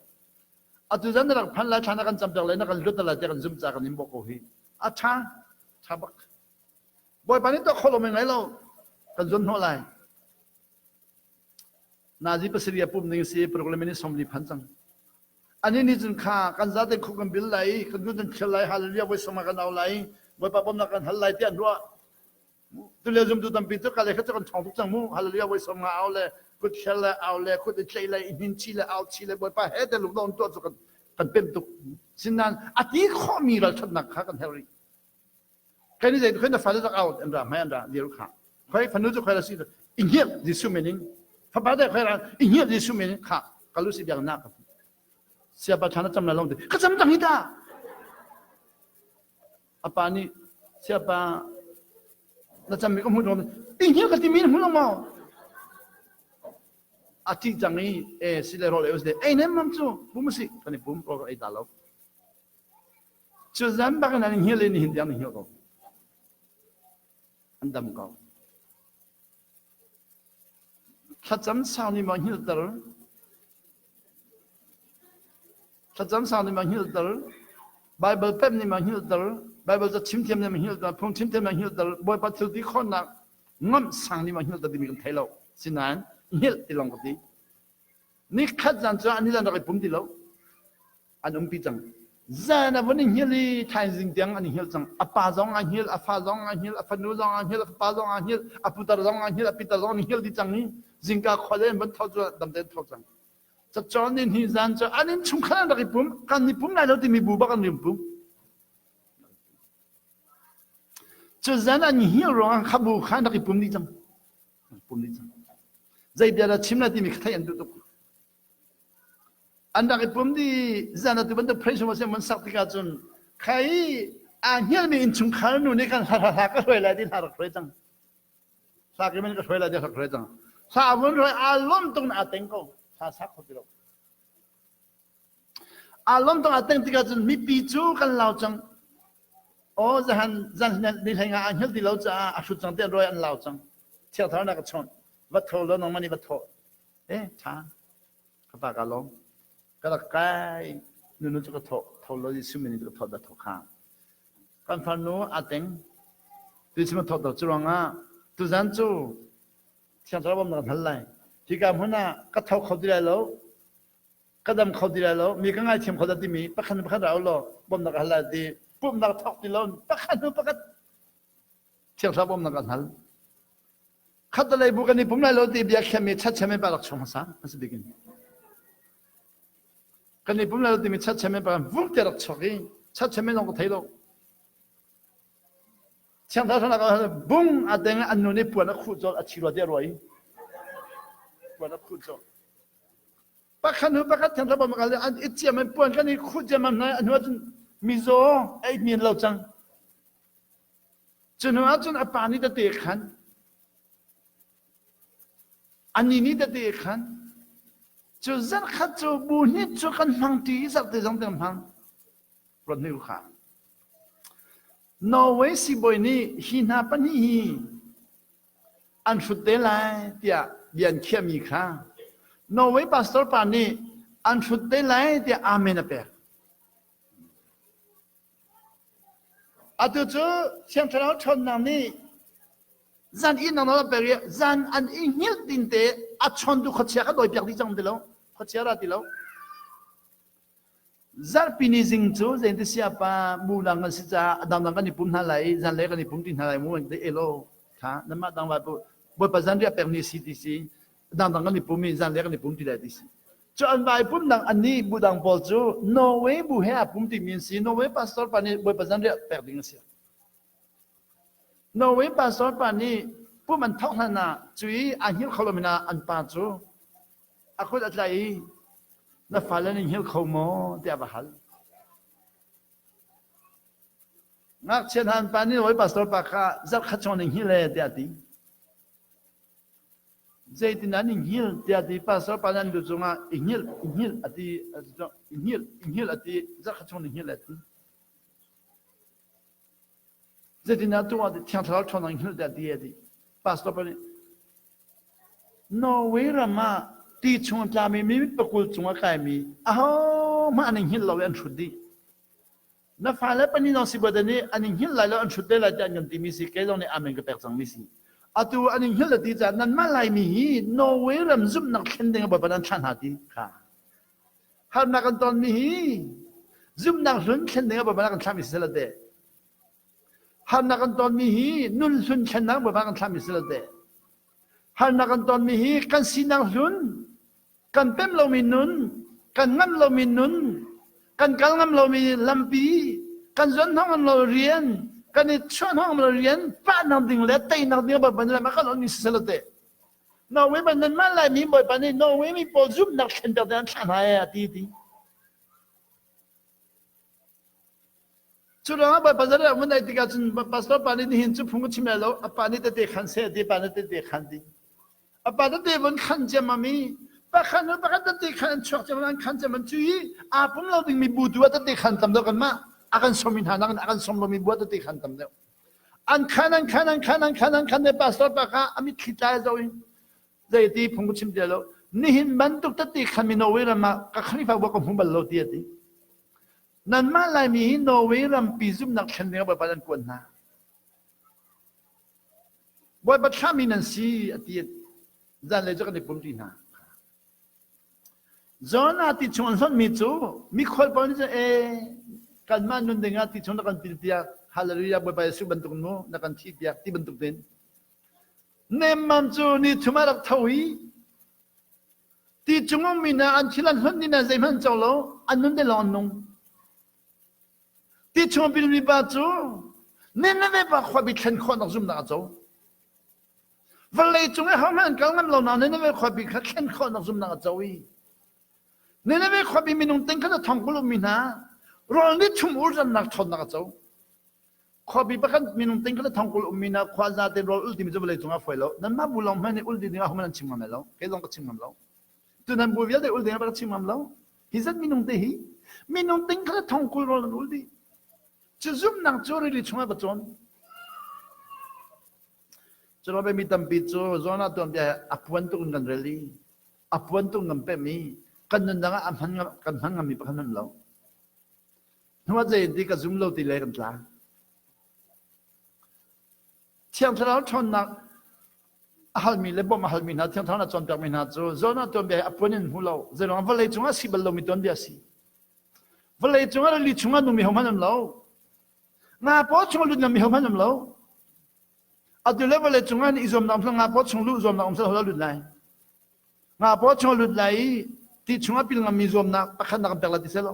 Atu zan na rak phan lai, thla na kan campiak lai, na kan lut lai tiah kan zumh caah kan in bawh ko hi. A ṭha, ṭha bak. Bawipa nih tuah khawh lo men ngai lo, kan zuan hnawh lai. Nazi pasarih a pum ning si paruk le minute 40 phan cang. Ani nih cun kha kan zaten khuk kan bil lai i kan kan khel lai hallelujah voi sawm kan au lai Bawipa bawmnak kan hal lai tiah an ruah. Tulio zumtu tampi cu kale kha cu kan ṭhawng tuk cang mu hallelujah voi sawm nga au le kut khel le au le kut i tlaih le i hnin chi le au chi le Bawipa he te lung dong tuah cu kan kan pem tuk. Sinain a ti khawhmi ralṭhatnak kha kan herh rih. Kai ni zei khoi na fale rak out an ra hmai an ra dir kha. Khoi fanu cu khoi la si i hngilh Jesuh min in fapa te khoi ra i hngilh Jesuh min in kha kalu si biak na ka siapa thana cam la long te ka cam tang hi ta apa nih siapa na cam mi ka hmu dom i hngilh ka ti mi na hmu lo maw a ti cang i e si le rol e us de ei nem mam cu pum si kan i pum rol ei ta lo Cu zan bak in an hngilh i nihin tiang an hngilh ko. An dam ko. Thlacam sau nih maw hngilhter? Thlacam sau nih maw hngilhter? Bible pem nih maw hngilhter? Bible ca chim thiam nih maw hngilhter? Phung chim thiam nih maw hngilhter? Bawipa thil ti khawhnak ngamh sang nih maw hngilhter timi kan thei lo. Sinain hngilh ti lawng ka ti. Nikhat zan cu an rak i pum ti lo. An umpi cang. Zan a vun i hngilh i thaizing tiang an i hngilh cang. A pa zong a hngilh, a fa zong a hngilh, a fanu zong a hngilh, a fapa zong a hngilh, a putar zong a hngilh, a pitar zong an hngilh dih cang i zingka khua le an van tho cu dam tein tho cang. Cacawn ni hnih zan cu an innchungkhar an rak i pum, kan i pum lai lo timi bu bak an rim pum. Cu zan an hngilh ruangah kha bu kha an rak i pum dih cang. Pum dih cang. Zei bia dah chim lai timi kha theih an duh tuk. An rak i pum dih zan atu bantuk praise worship an sak tikah cun khai aa hngilmi innchungkhar nu nih khan hla hla hla ka hruai lai ti hla rak hruai cang. Hla ke men ka hruai lai ti rak hruai cang. Hla vun hruai aa lawm tuk na aa teng ko. Hla sak kho ti lo. Aa lawm tuk aa teng tikah cun mipi cu kan lau cang. Aw zahan zan ni hlei nga aa hngilh ti lo caah a hrut cang ti an ruai an lau cang. Thiangthar na ka chawnh. Va tho lo nangmah nih va thawh. Eh ṭha. Ka pa ka lawm. Ka rak kai. Nunu cu ka thawh. Tho lo Jesuh min in ka thawh dah thawh kha. Kan farnu aa teng. Tu chim a thawh to cu ruangah tuzan cu Thiang Thlarau bawmnak kan hal lai. Hika hmun ah ka tho kho ti lai lo. Ka dam kho ti lai lo. Mi ka ngaithiam kho dah timi pakhat pakhat ra u law bawmnak ka hal lai ti pumhnak thawk ti lo pakhat hnu pakhat Thiang Thlarau bawmnak kan hal. Khatalei bu kan i pum lai lo ti bia khiami chatchame pa rak chung hmasa a si bikin. Kan i pum lai lo timi chatchame pa vur te rak chuak i chatchame zong ka thei lo. Thiang Thlarau thlarau bung a deng an nu nih puan a khuh colh a thi rua ti a ruai. Puan a khuh colh. Pakhat hnu pakhat thiang thlarau bang an it ciam an puan kan i khuh ciam hna a hnu ahcun mizaw ei min lo cang. Cu hnu ahcun a pa nih tete khan anih nih tete khan cu zarhkhat cu bu hnih cu kan hmang ṭi i zarhte zong kan hmang ruat hnik kha Norway siibawi nih hi hna pahnih hi an hrut te lai tiah bia an khiahmi kha Norway pastor pa nih an hrut te lai tiah amen a pek. Atu cu Thiang Thlarau ṭhawnnak nih zan inn a nawl a pek i zan an i hngilh ding te a chawntu khuachia kha dawipiak dih cang ti lo. Khuachia ra ti lo. Zarhpi ni zing cu zeiti siapa bu dang kan si caah a dangdang kan i pum hna lai i zanlei kan i pum ti hna lai mu an ti elo tha nanmah dang vai Bawipa zanriah pek ni si ti si dangdang kan i pum i zanlei kan i pum ti lai ti si cu an vai pum dang annih bu dang pawl cu Norway bu he aa pum timi an si Norway pastor pa nih Bawipa zanriah pek ding a si Norway pastor pa nih pum an thawk hlan ah cu i aa hngilh kho lomi an pa cu a kut a tlaih i na fale nan hngilh kho maw tiah a va hal. Ngakchia hna an pa nih Norway pastor pa kha zarhkhat chung nan hngilh e tiah a ti. Zeitin an i hngilh tiah ti pastor pa nih an lu cungah i hngilh i hngilh a ti i hngilh i hngilh a ti zarhkhat chung nan hngilh a ti. Zeitindah tu ah Thiang Thlarau ṭhawnnak in hngilh tiah ti a ti. Pastor pa nih. Norway ram ah ti chung a tlami mi pakul cung a kaimi ahohmanh an i hngilh lo i an hrut dih. Na fale pahnih lawng si buat nih an i hngilh lai lo an hrut te lai tiah an kan timi si kei zong nih amen ka pek cangmi si. Atu an i hngilh ti caah nanmah Laimi hi Norway ram zumhnak thlen ding ah Bawipa nan thlah hna ti kha. Harnak kan tonmi hi zumhnak hlun thlen ding ah Bawipa nan kan thlahmi si seh teh. Harnak kan tonmi hi nun hlun thlennak Bawipa kan thlahmi si teh. Harnak kan tonmi hi kan sinak hlun kan pem lomi nun, kan ngamh lomi nun, kan kal ngam lomi lampi, kan zuan hnawh ngam lo rian, kan i chuah hnawh ngam lo rian, pahnak ding le teinak ding Bawipa nih lam a kan onmi si seh te. Norway ban nan mah Laimi Bawipa nih Norway mi pawl zumhnak thlen piak ding an thlah hna e a ti ti. Cu ruangah Bawipa zarh ah mun ai tikah cun pastor pa nih nihin cu phung ka chim lai lo, a pa nih tete khan seh ti, pa nih tete khan ti. A pa tete vun khan ciammam i pakhat hnu pakhat tete khan an chuak ciammam an khan ciammam cu i aa pum lo dingmi bu tu ah tete khan tam deuh kanmah a kan sawmmi hna nakin a kan sawm lomi bu ah tete khan tam deuh. An khan an khan an khan an khan an khan le pastor pa kha a mitthli tlai zo in zeiti phung ka chim ti lo nihin bantuk tete khan mi Norway ram ah ka Khrihfabu ka hmu bal lo ti a ti. Nanmah Laimi hi Norway rampi zumhnak thlen ding ah Bawipa nan kuan hna. Bawipa thlahmi nan si a ti zanlei cu kan i pum ṭi hna. Jonah ti chung an hlonhmi cu mikhual pawl nih cun ee kanmah nun ding ah ti chung na kan pil piak hallelujah Bawipa Jesuh bantuk nu na kan thih piak ti bantuk tin nemmam cu ni thum ah rak tho i Ti cung ummi hna an thil an hlonh dih na zeihmanh an co lo, an nun te lawng an nung. Ti chung pilmi pa cu Nineveh pa khuapi thlen khawhnak zumhnak a co. Vawlei cung i hohmanh an kal ngam lo na Nineveh khuapi kha thlen khawhnak zumhnak a co i Nineveh khuapi minung ting kha thong kul ummi hna rawl ni thum ur zannak ṭhawnnak a co. Khuapi pakhat minung ting kha thong kul ummi na khua za te rawl ul timi cu vawlei cung ah fawi lo. Nanmah bu lawng hmanh nih ul ding ah hohmanh an chim ngam lai lo. Kei zong ka chim ngam lo. Tu nan bu vialte ul ding ah ka chim ngam lo. Hi zat minung te hi minung ting kha thong kul rawl an ul dih. Cu zumhnak cu rili chungah va cawn. Cu mi tampi cu Jonah tuanbia a puan tuk in kan rel i a puan tuk kan pem i kan nunnak ah a hman kan hman ngammi pakhat hmanh lo. Hnuah zei ti ka zum lo ti le kan tla. Thiang Thlarau ṭhawnnak a halmi le bawmh a halmi hna Thiang Thlarau na cawnpiakmi hna cu Jonah tuanbia hi a puan in hmu lo. Zeiruang vawlei cungah si bal lomi tuanbia a si. Vawlei cungah rili chungah nungmi hohmanh um lo. Nga paw chung lut ngammi hohmanh um lo. Atu le vawlei cungah i zuamnak um nga paw chung luh zuamnak um sal lut lai. Nga paw chung lut lai i ti chungah pil ngammi zuamnak pakhat nak kan pek lai ti seh lo.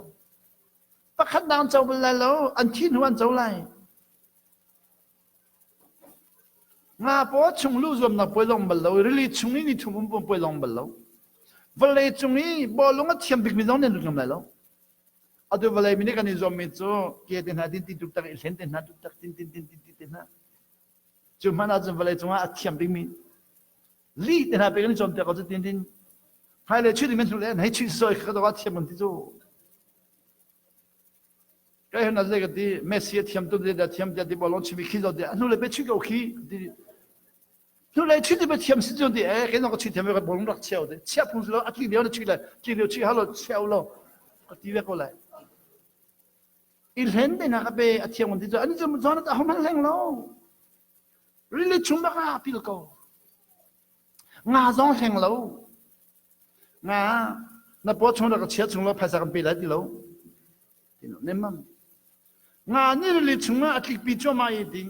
Pakhat nak an co bal lai lo, an thi hnu an co lai. Nga paw chung lu zuamnak puai lawng bal lo, rili chung i ni thum um puai lawng bal lo. Vawlei cung i bawlung a thiam bikmi zong nih an lut ngam lai lo. Atu vawlei mi nih kan i zuammi cu ke te hna tin ti tuk tak i hlen te hna tuk tak tin tin tin tin ti te hna. Cu hmanh ahcun vawlei cungah a thiam bikmi li te hna pe kan i cawnpiak ko cu tin tin hmailei chuih ding kan hnu le hei chuih soi kha ka thiam kan ti cu. Kai hna zei ka ti Messi a thiam tu de thiam tiah ti bawlung chimi khi zo ti a hnu le pe chuih ko khi ti hnu le chuih ti pe thiam si cu ti eh kei zong ka chuih thiam ka bawlung rak cheu ti chia phung si lo a tli lio na chuih lai tli lio chuih halo cheu lo ka ti ve ko lai i hlen te na ka pe a thiam kan ti cu ani cu zon a hom hleng lo rili chung bak ah pil ko nga zong hleng lo Nga na paw chung rak chia chung lo phaisa kan pe lai ti lo. Ti lo nemmam. Nga nih rili chungah a tlikpi cuahmah i ti.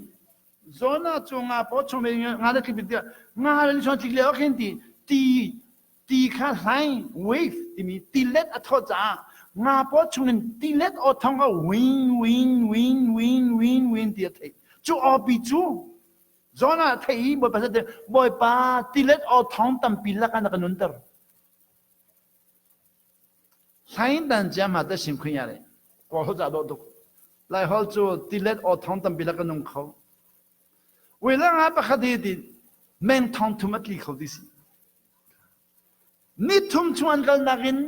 Zona cu nga paw chung ve nga na tlikpi ti nga rili chung tlik lio khin ti ti ti kha hlai wave timi tilet a thawh caah nga paw chung in tilet aw thong kha wing wing wing wing wing wing ti a theih. Cu aw pi cu Jonah a theih i Bawipa sin Bawipa tilet aw thawng tampi lakah na ka nunter. Hlain dan cia ma te sim khunya le kawl ho za dawh tuk. Lai hol cu tilet aw thawng tampi lak ka nung kho. Wila nga pakhat hi ti meng thong thum a tli kho ti si. Ni thum chung an kalnak in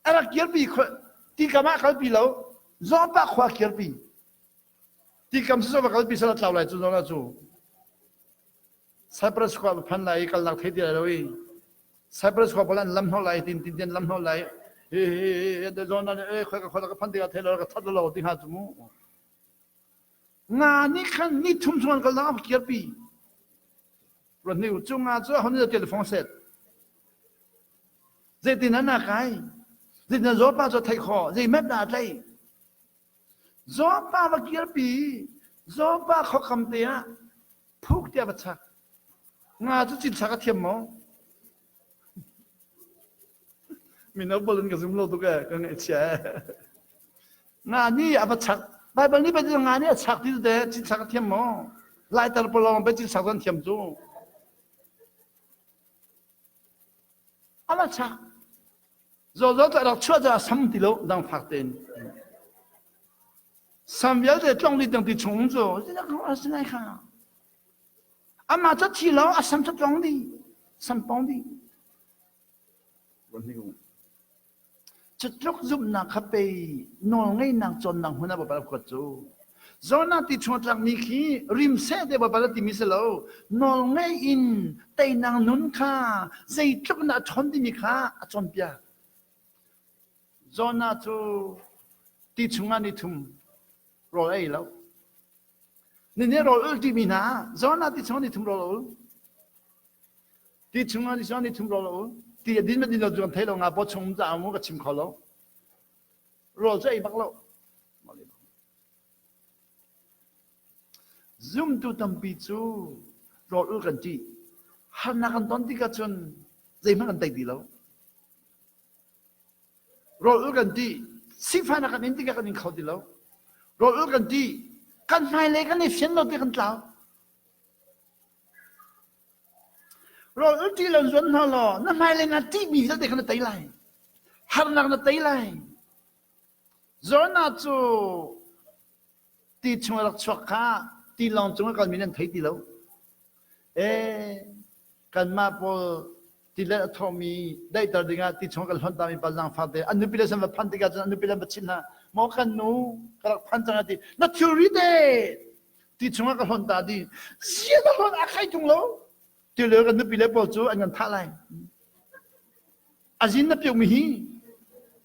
a rak kirpi ti kam ah kalpi lo zawngpa khua kirpi. Tikam si va kalpi sal a tlau lai cu zong cu. Cyprus khua va phan lai i kalnak thei ti lai lo i Cyprus khua pawl an lam hnawh lai tin tin tin lam hnawh lai hi hi hi Jonah nih e khoi ka khoi ka phan tikah thei lo ka that lo ti hnga cu mu. Nga nih khan ni thum chung an kalnak a va kirpi. Ruat ni cu nga cu a hon i telephone set. Zeitin an kai? Zeitin Zawpa cu theih khawh? Zei map dah a tlaih? Zawpa va kirpi. Zawpa khuakam te ah phuk tiah va chak. Nga cu cinthlak a thiam maw? Mino pawl in ka zum lo tuk ee, ka ngaihchia ee. Nga nih a va chak. Baibal nih pei nga nih a chak ti te cinthlak a thiam maw? Laitar pawl lawng pei cinthlak an thiam cu. A va chak. Zawzaw cu a rak chuah caah sam ti lo zaangfak tein. Sam vialte tlong dih tiang ti chung cu a si lai kha. Amah cu thi lo a sam cu tlong dih. Sam pong dih. Cu tluk zumhnak kha pei nawlngeihnak cawnnak hmun ah Bawipa khuat cu. Jonah ti chung a tlakmi khi rimseh te Bawipa timi si lo. Nawlngeih in teinak nun kha zeitluk in a ṭhawn timi kha a cawnpiak. Jonah cu ti chungah ni thum rawl ei lo. Nini rawl ul timi hna Jonah ti chungah ni thum rawl ul. Ti chungah ni chungah ni thum rawl ul. Ti a din ma din lo cu kan thei lo nga paw chung ca mu ka chim kho lo. Rawl cu ei bak lo. Zumtu tampi cu rawl ul kan ṭih. Harnak kan ton tikah cun zeihmanh kan tei ti lo. Rawl ul kan ṭih. Sifahnak kan in tikah kan in kho ti lo. Rawl ul kan ṭih. Kan hmailei kan i fian lo ti kan tlau. Rawl ul ṭih lo zuan hna law na hmailei na ṭihmi vialte kha na tei lai. Harnak na tei lai. Jonah cu ti chung a rak chuak kha tilawng cung a kalmi nan thei ti lo. Ee, kanmah pawl tilet a thawhmi daihter dingah ti chung kan hlonh tami pa zaangfak te an nupi le san va phan tikah cun an nupi le va chimh hna maw kan nu ka rak phan cang ti na thilri te ti chungah ka hlonh ta di zia na hlonh a khai tung lo ti le kan nupi le pawl cu an kan thah lai azin na piu mi hi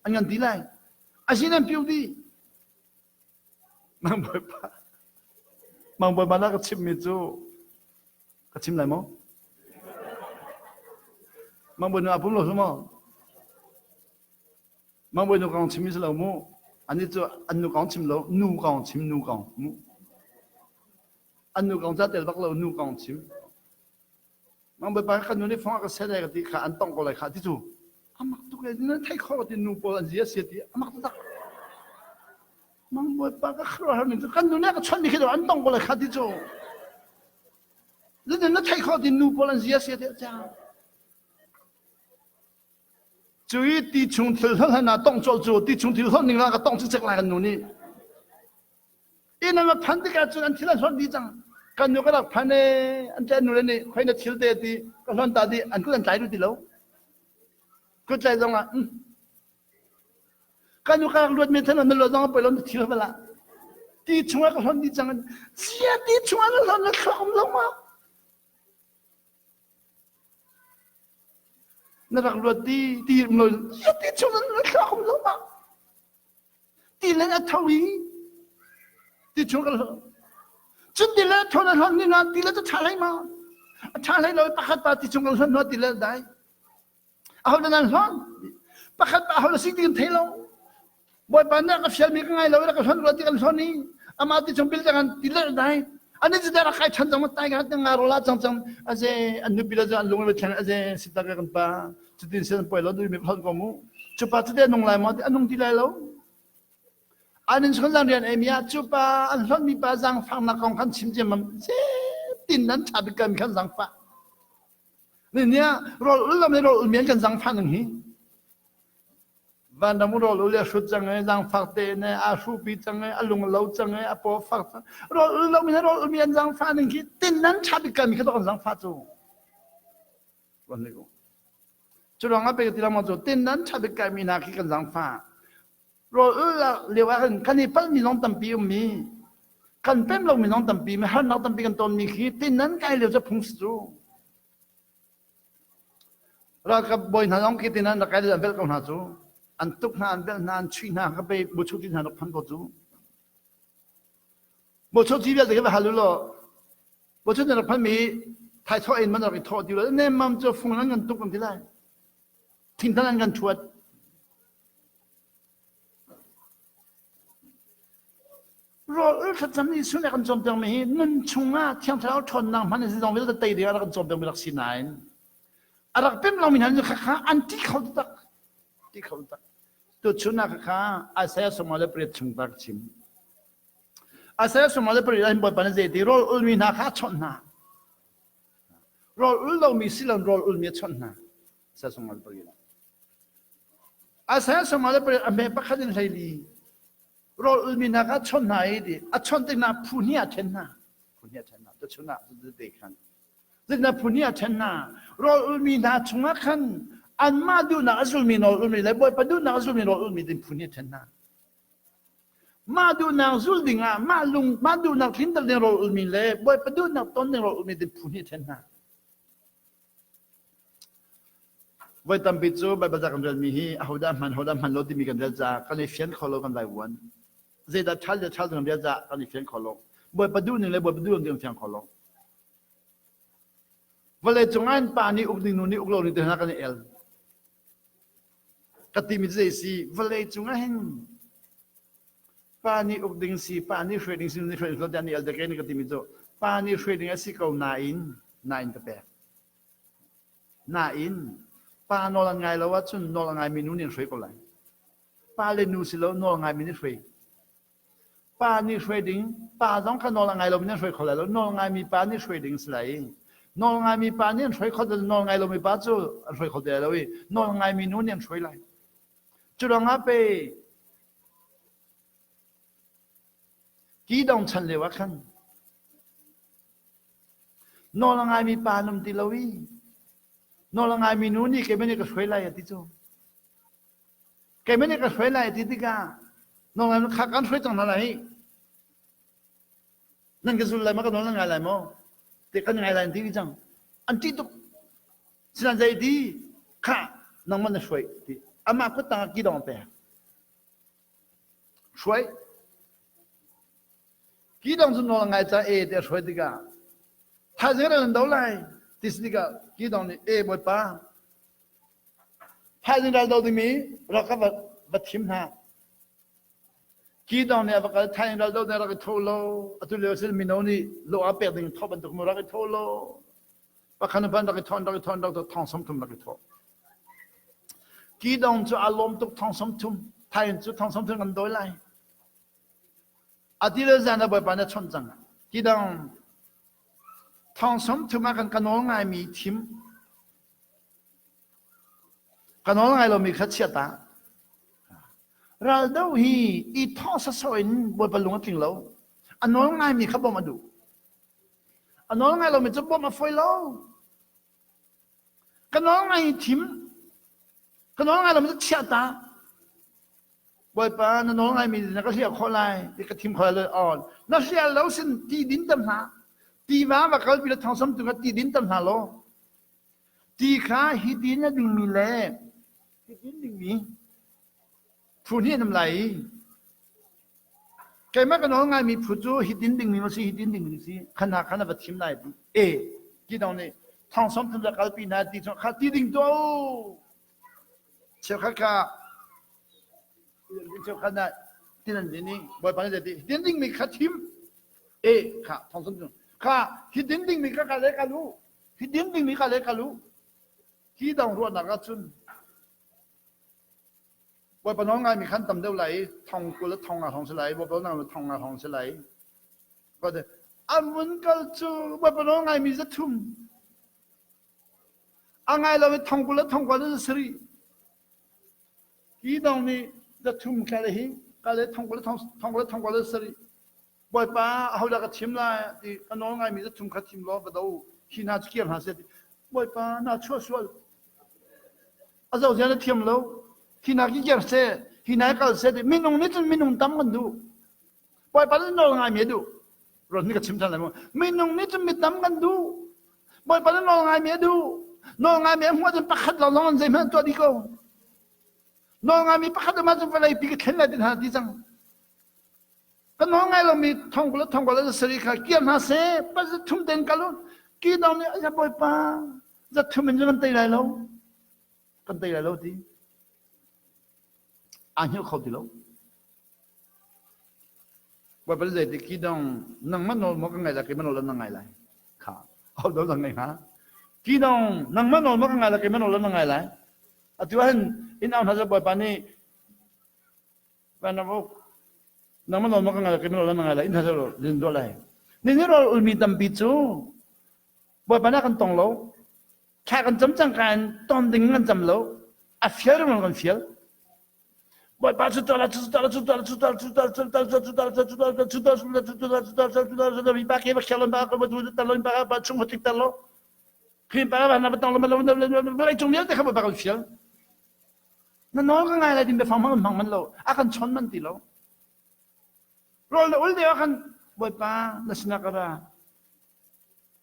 an kan ti lai azin an piu di Mang Bawipa Mang Bawipa na ka chimhmi cu ka chim lai maw? Mang Bawi nu a pum lo su maw? Mang Bawi nu kong chim si lo mu. Ani cu an nu kong chim lo, nu kong chim, nu kong mu. An nu kong ca tel bak lo, nu kong chim. Mang Bawipa kan nu nih fong a ka seh lai ka ti kha an tong ko lai kha ti cu. Amak tuk le nan thei kho ti nu pawl an zia sia ti amak tak. Mang Bawipa ka khuaruahhar ning cu kan nu nih a ka chawnh mi khi an tong ko lai kha ti cu. Zeitin na thei kho ti nu pawl an zia sia ti a Cu i ti chung thil hlan hlan ah tong colh cu ti chung thil hlonh ning la ka tong cikcek lai kan nu nih. Inn an va phan tikah cun an thil an hlonh dih cang. Kan nu ka rak phan ee an ṭe nu le nih khoi na thil te ti ka hlonh ta dih an kut an tlai duh ti lo. Kut tlai zong ah kan nu ka rak luat men than na luat zong poi lo na thil va la. Ti chungah ka hlonh dih cang. Sia ti chungah na hlonh na thluak um lo ma? Na rak luat ti ti um lo sia ti chungah na thluak um lo ma? Ti le a tho i ti chung kan hlonh. Cun ti le tho na hlonh ni na ti le cu ṭha hlei ma? A ṭha hlei lo pakhat pa ti chung kan hlonh hna ti le dai. Aho dah nan hlonh? Pakhat pa aho na si ti kan thei lo. Bawipa nih a ka fialmi ka ngai lo i ka hlonh rua ti kan hlonh i amah ti chung bil kan ti le dai. Ani cu rak kai ṭhan cang tai ka nga rola cang cang aze an nupi le an lung le thleng aze sita ka kan pa cutin sen poi lo mi hlonh ko mu. Cu pa cu te nung lai maw ti a nung ti lai lo. An in chun lang rian ei mi ah cu pa an hlonh mi pa zaangfaknak kong khan chim ciammam tin nan ṭha bik kan khan zaangfah. Ni nia rawl ul lam le rawl ul mian kan zaangfah ning hi. Vanram rawl ul le hrut cang e zaangfak te ne a hrupi cang e a lung lo cang e a paw fak cang rawl ul lo mi rawl ul mi an zaangfah ning khi tin nan ṭha bik kan mi kha kan zaangfah cu. Cu ruangah pei ti lengmang cu tin nan ṭha bik kai mi hna khi kan zaangfah. Rawl ul lio ah khan kan i palhmi zong tampi ummi. Kan pem lomi zong tampi, mi harnak tampi kan tonmi khi tin nan kai lio cu phung si cu. Ralkap bawi hna zong khi tin an rak kai lio an velh ko hna cu. An tuk hna, an velh hna, an chuih hna, ka pe buchu ti hna rak phan ko cu. Buchu ti vialte khi va hal u law, buchu na rak phanmi thaithawh in man rak i thawh ti lo, nemmam cu fung an kan tuk an ti lai. Thingtan an kan ṭhuat. Rawl ul thlacam nih Jesuh nih a kan cawnpiakmi hi nun chungah Thiang Thlarau ṭhawnnak hman in zeizong vialte tei ding ah a rak kan cawnpiakmi rak si nain a rak pem lomi hna nih khakha an ti kho taktak. Ti kho taktak. Tuchun ah khakha Isaiah 58 chung ta ka chim. Isaiah 58 ah hin Bawipa nih zei ti rawl ulmi hna kha a chawnh hna. Rawl ul lomi si lo rawl ulmi a chawnh hna. Isaiah 58 ah. Isaiah 58 a hme pakhat in 14 rawl ulmi hna kha chawnh hna i ti a chawnh tik hna phu hnih ah ṭhen hna. Phu hnih ah ṭhen hna. Tuchun ah te khan. Zeitindah phu hnih ah ṭhen hna. Rawl ulmi hna chungah khan anmah duhnak a zulmi rawl ulmi le Bawipa duhnak a zulmi rawl ulmi ding phu hnih ṭhen hna. Mah duhnak zul dingah mah lung mah duhnak tlinter ding rawl ulmi le Bawipa duhnak ton ding rawl ulmi ding phu hnih ṭhen hna. Voi tampi cu Baibal ca kan relmi hi ahodah hman ahodah hman lo timi kan rel caah kan i fian kho lo kan vaivuan. Zeidah ṭhal le ṭhal kan rel caah kan i fian kho lo. Bawipa duhning le Bawipa duh lo kan fiang kho lo. Vawlei cung ah pa nih uk ding nu nih uk lo ning te hna kan i el. Ka timi cu zei si vawlei cung ah hin pa nih uk ding si pa nih hruai ding si nu nih hruai ding si lo tiah ni el ka timi cu pa nih hruai ding a si ko nain nain ka pek. Nain pa nawl an ngai lo ahcun nawl a ngaimi nu nih an hruai ko lai. Pa le nu si lo nawl ngaimi nih hruai. Pa nih hruai ding, pa zong kha nawl a ngai lomi nih an hruai kho lai lo. Nawl ngaimi pa nih hruai ding si lai. Nawl ngaimi pa nih an hruai kho nawl ngai lomi pa cu an hruai kho ti lai lo i nawl ngaimi nu nih an hruai lai. Cu ruangah pe Kidong chan lio ah khan nawl a ngaimi pa an um ti lo i nawl a ngaimi nu nih keimah nih ka hruai lai a ti cu. Keimah nih ka hruai lai a ti tikah nawl ngai kha kan hruai cang hna lai hi. Nan ka zul lai ma ka nawl nan ngai lai maw? Ti kan ngai lai an ti cang. An ṭih tuk. Sinain zei ti kha nangmah na hruai ti. Amah kut tangah kidong a pek. Hruai. Kidong cu nawl a ngai caah e ti a hruai tikah thaizing ral an do lai ti si tikah kidong nih e bawipa thaizing ral do dingmi rak ka va, va thim hna. Kidong nih a va kal thaizing ral do ding rak i tho lo atu lio sin mino nih lo ah pek ding tho bantuk mu rak i tho lo pakhat ban rak i thon rak i thon rak thong 30 rak i thawh. Kidong cu a lawm tuk thong 30 thain cu thong 30 kan dawi lai. Ati le zan ah Bawipa na chawnh cang. Kidong thong 30 ah kan ka nawl ngaimi thim ka nawl ngai lomi kha chia ta. Raldo hi i thawh sasawh in Bawipa lung a tling lo. A nawl ngaimi kha bawmh a duh. A nawl ngai lomi cu bawmh a fawi lo. Ka nawl ngai thim. Ka nawl ngai lomi cu chiah ta. Bawipa na nawl ngaimi na ka hliah khawh lai ti ka thim khawh lai on. Na hliah lo sin ti din tam hna. Tiva va kalpi le thongsam tu kha ti din tam hna law. Ti kha hi tin a dingmi le hi tin dingmi phu hnih an um lai i Keimah ka nawl ngaimi phu cu hitin dingmi maw si hitin dingmi si khan ha khan a va thim lai ti e ti dong nih thong 30 za kalpi hna ti cu kha ti ding tuah u cheukhat kha cheukhat na tin an din i bawipa nih ti hitin dingmi kha thim e kha thong 30 kha hitin dingmi kha ka le ka lu hitin dingmi ka le ka lu hi dong ruahnak ahcun Bawipa nawl ngaimi khan tam deuh lai i thong 20 le thong nga hrawng si lai Bawipa nawl ngaimi thong nga hrawng si lai. An vun kal cu Bawipa nawl ngaimi 300. A ngai lo i thong 20 le thong 20 le 7. Hi dong nih 300 kha le hi ka le thong 20 le thong 20 le thong 20 le 7. Bawipa ahodah ka thim lai ti ka nawl ngaimi 300 kha thim law va do hi hna cu kir hna seh ti Bawipa na chuah sual a zoh zia na thiam lo hi hna ki kir seh hi hna kal seh ti minung nih cun minung tam kan duh Bawipa nih nawl ngaimi a duh. Ruat nih ka chim ṭhan lai mu. Minung nih cun mi tam kan duh. Bawipa nih nawl ngaimi a duh. Nawl ngaimi a hmuh ahcun pakhat lawnglawng an zeihmanh an tuah dih ko. Nawl ngaimi pakhat um ahcun vawlei pi ka thlen lai ti hna ti cang. Ka nawl ngai lomi thongkul le thongkul le sarih kha kir hna seh. Pa thum ten kal u. Ki dong nih a Bawipa zat thum in kan tei lai lo. Kan tei lai lo ti. Aa hngilh kho ti lo. Bawipa nih zeiti ki dong nangmah nawl maw ka ngai lai keimah nawl na ngai lai kha ho do na ngai hnga ki dong nangmah nawl maw ka ngai lai keimah nawl na ngai lai atu ahhin in au hna seh Bawipa nih Vanram nangmah nawl maw ka ngai lai keimah nawl na ngai lai in hna seh lin duah lai nihin rawl ulmi tampi cu Bawipa nih a kan tong lo thla kan cam cangka in ton ding kan cam lo a fial ring kan fial Bawipa cu tuah cu tuah cu tuah cu tuah cu tuah cu tuah cu tuah cu tuah cu tuah cu tuah cu tuah cu tuah cu tuah cu tuah mi pa ke ba khel ba ko ba tu ta lo ba ba chung hotik ta lo khin pa ba na ba tong lo lo lo lei chung vialte kha ba kan fial na nawl ka ngai lai din be fang mang mang man lo a kan chon man ti lo rol na ul deu kan bawipa na sinak ra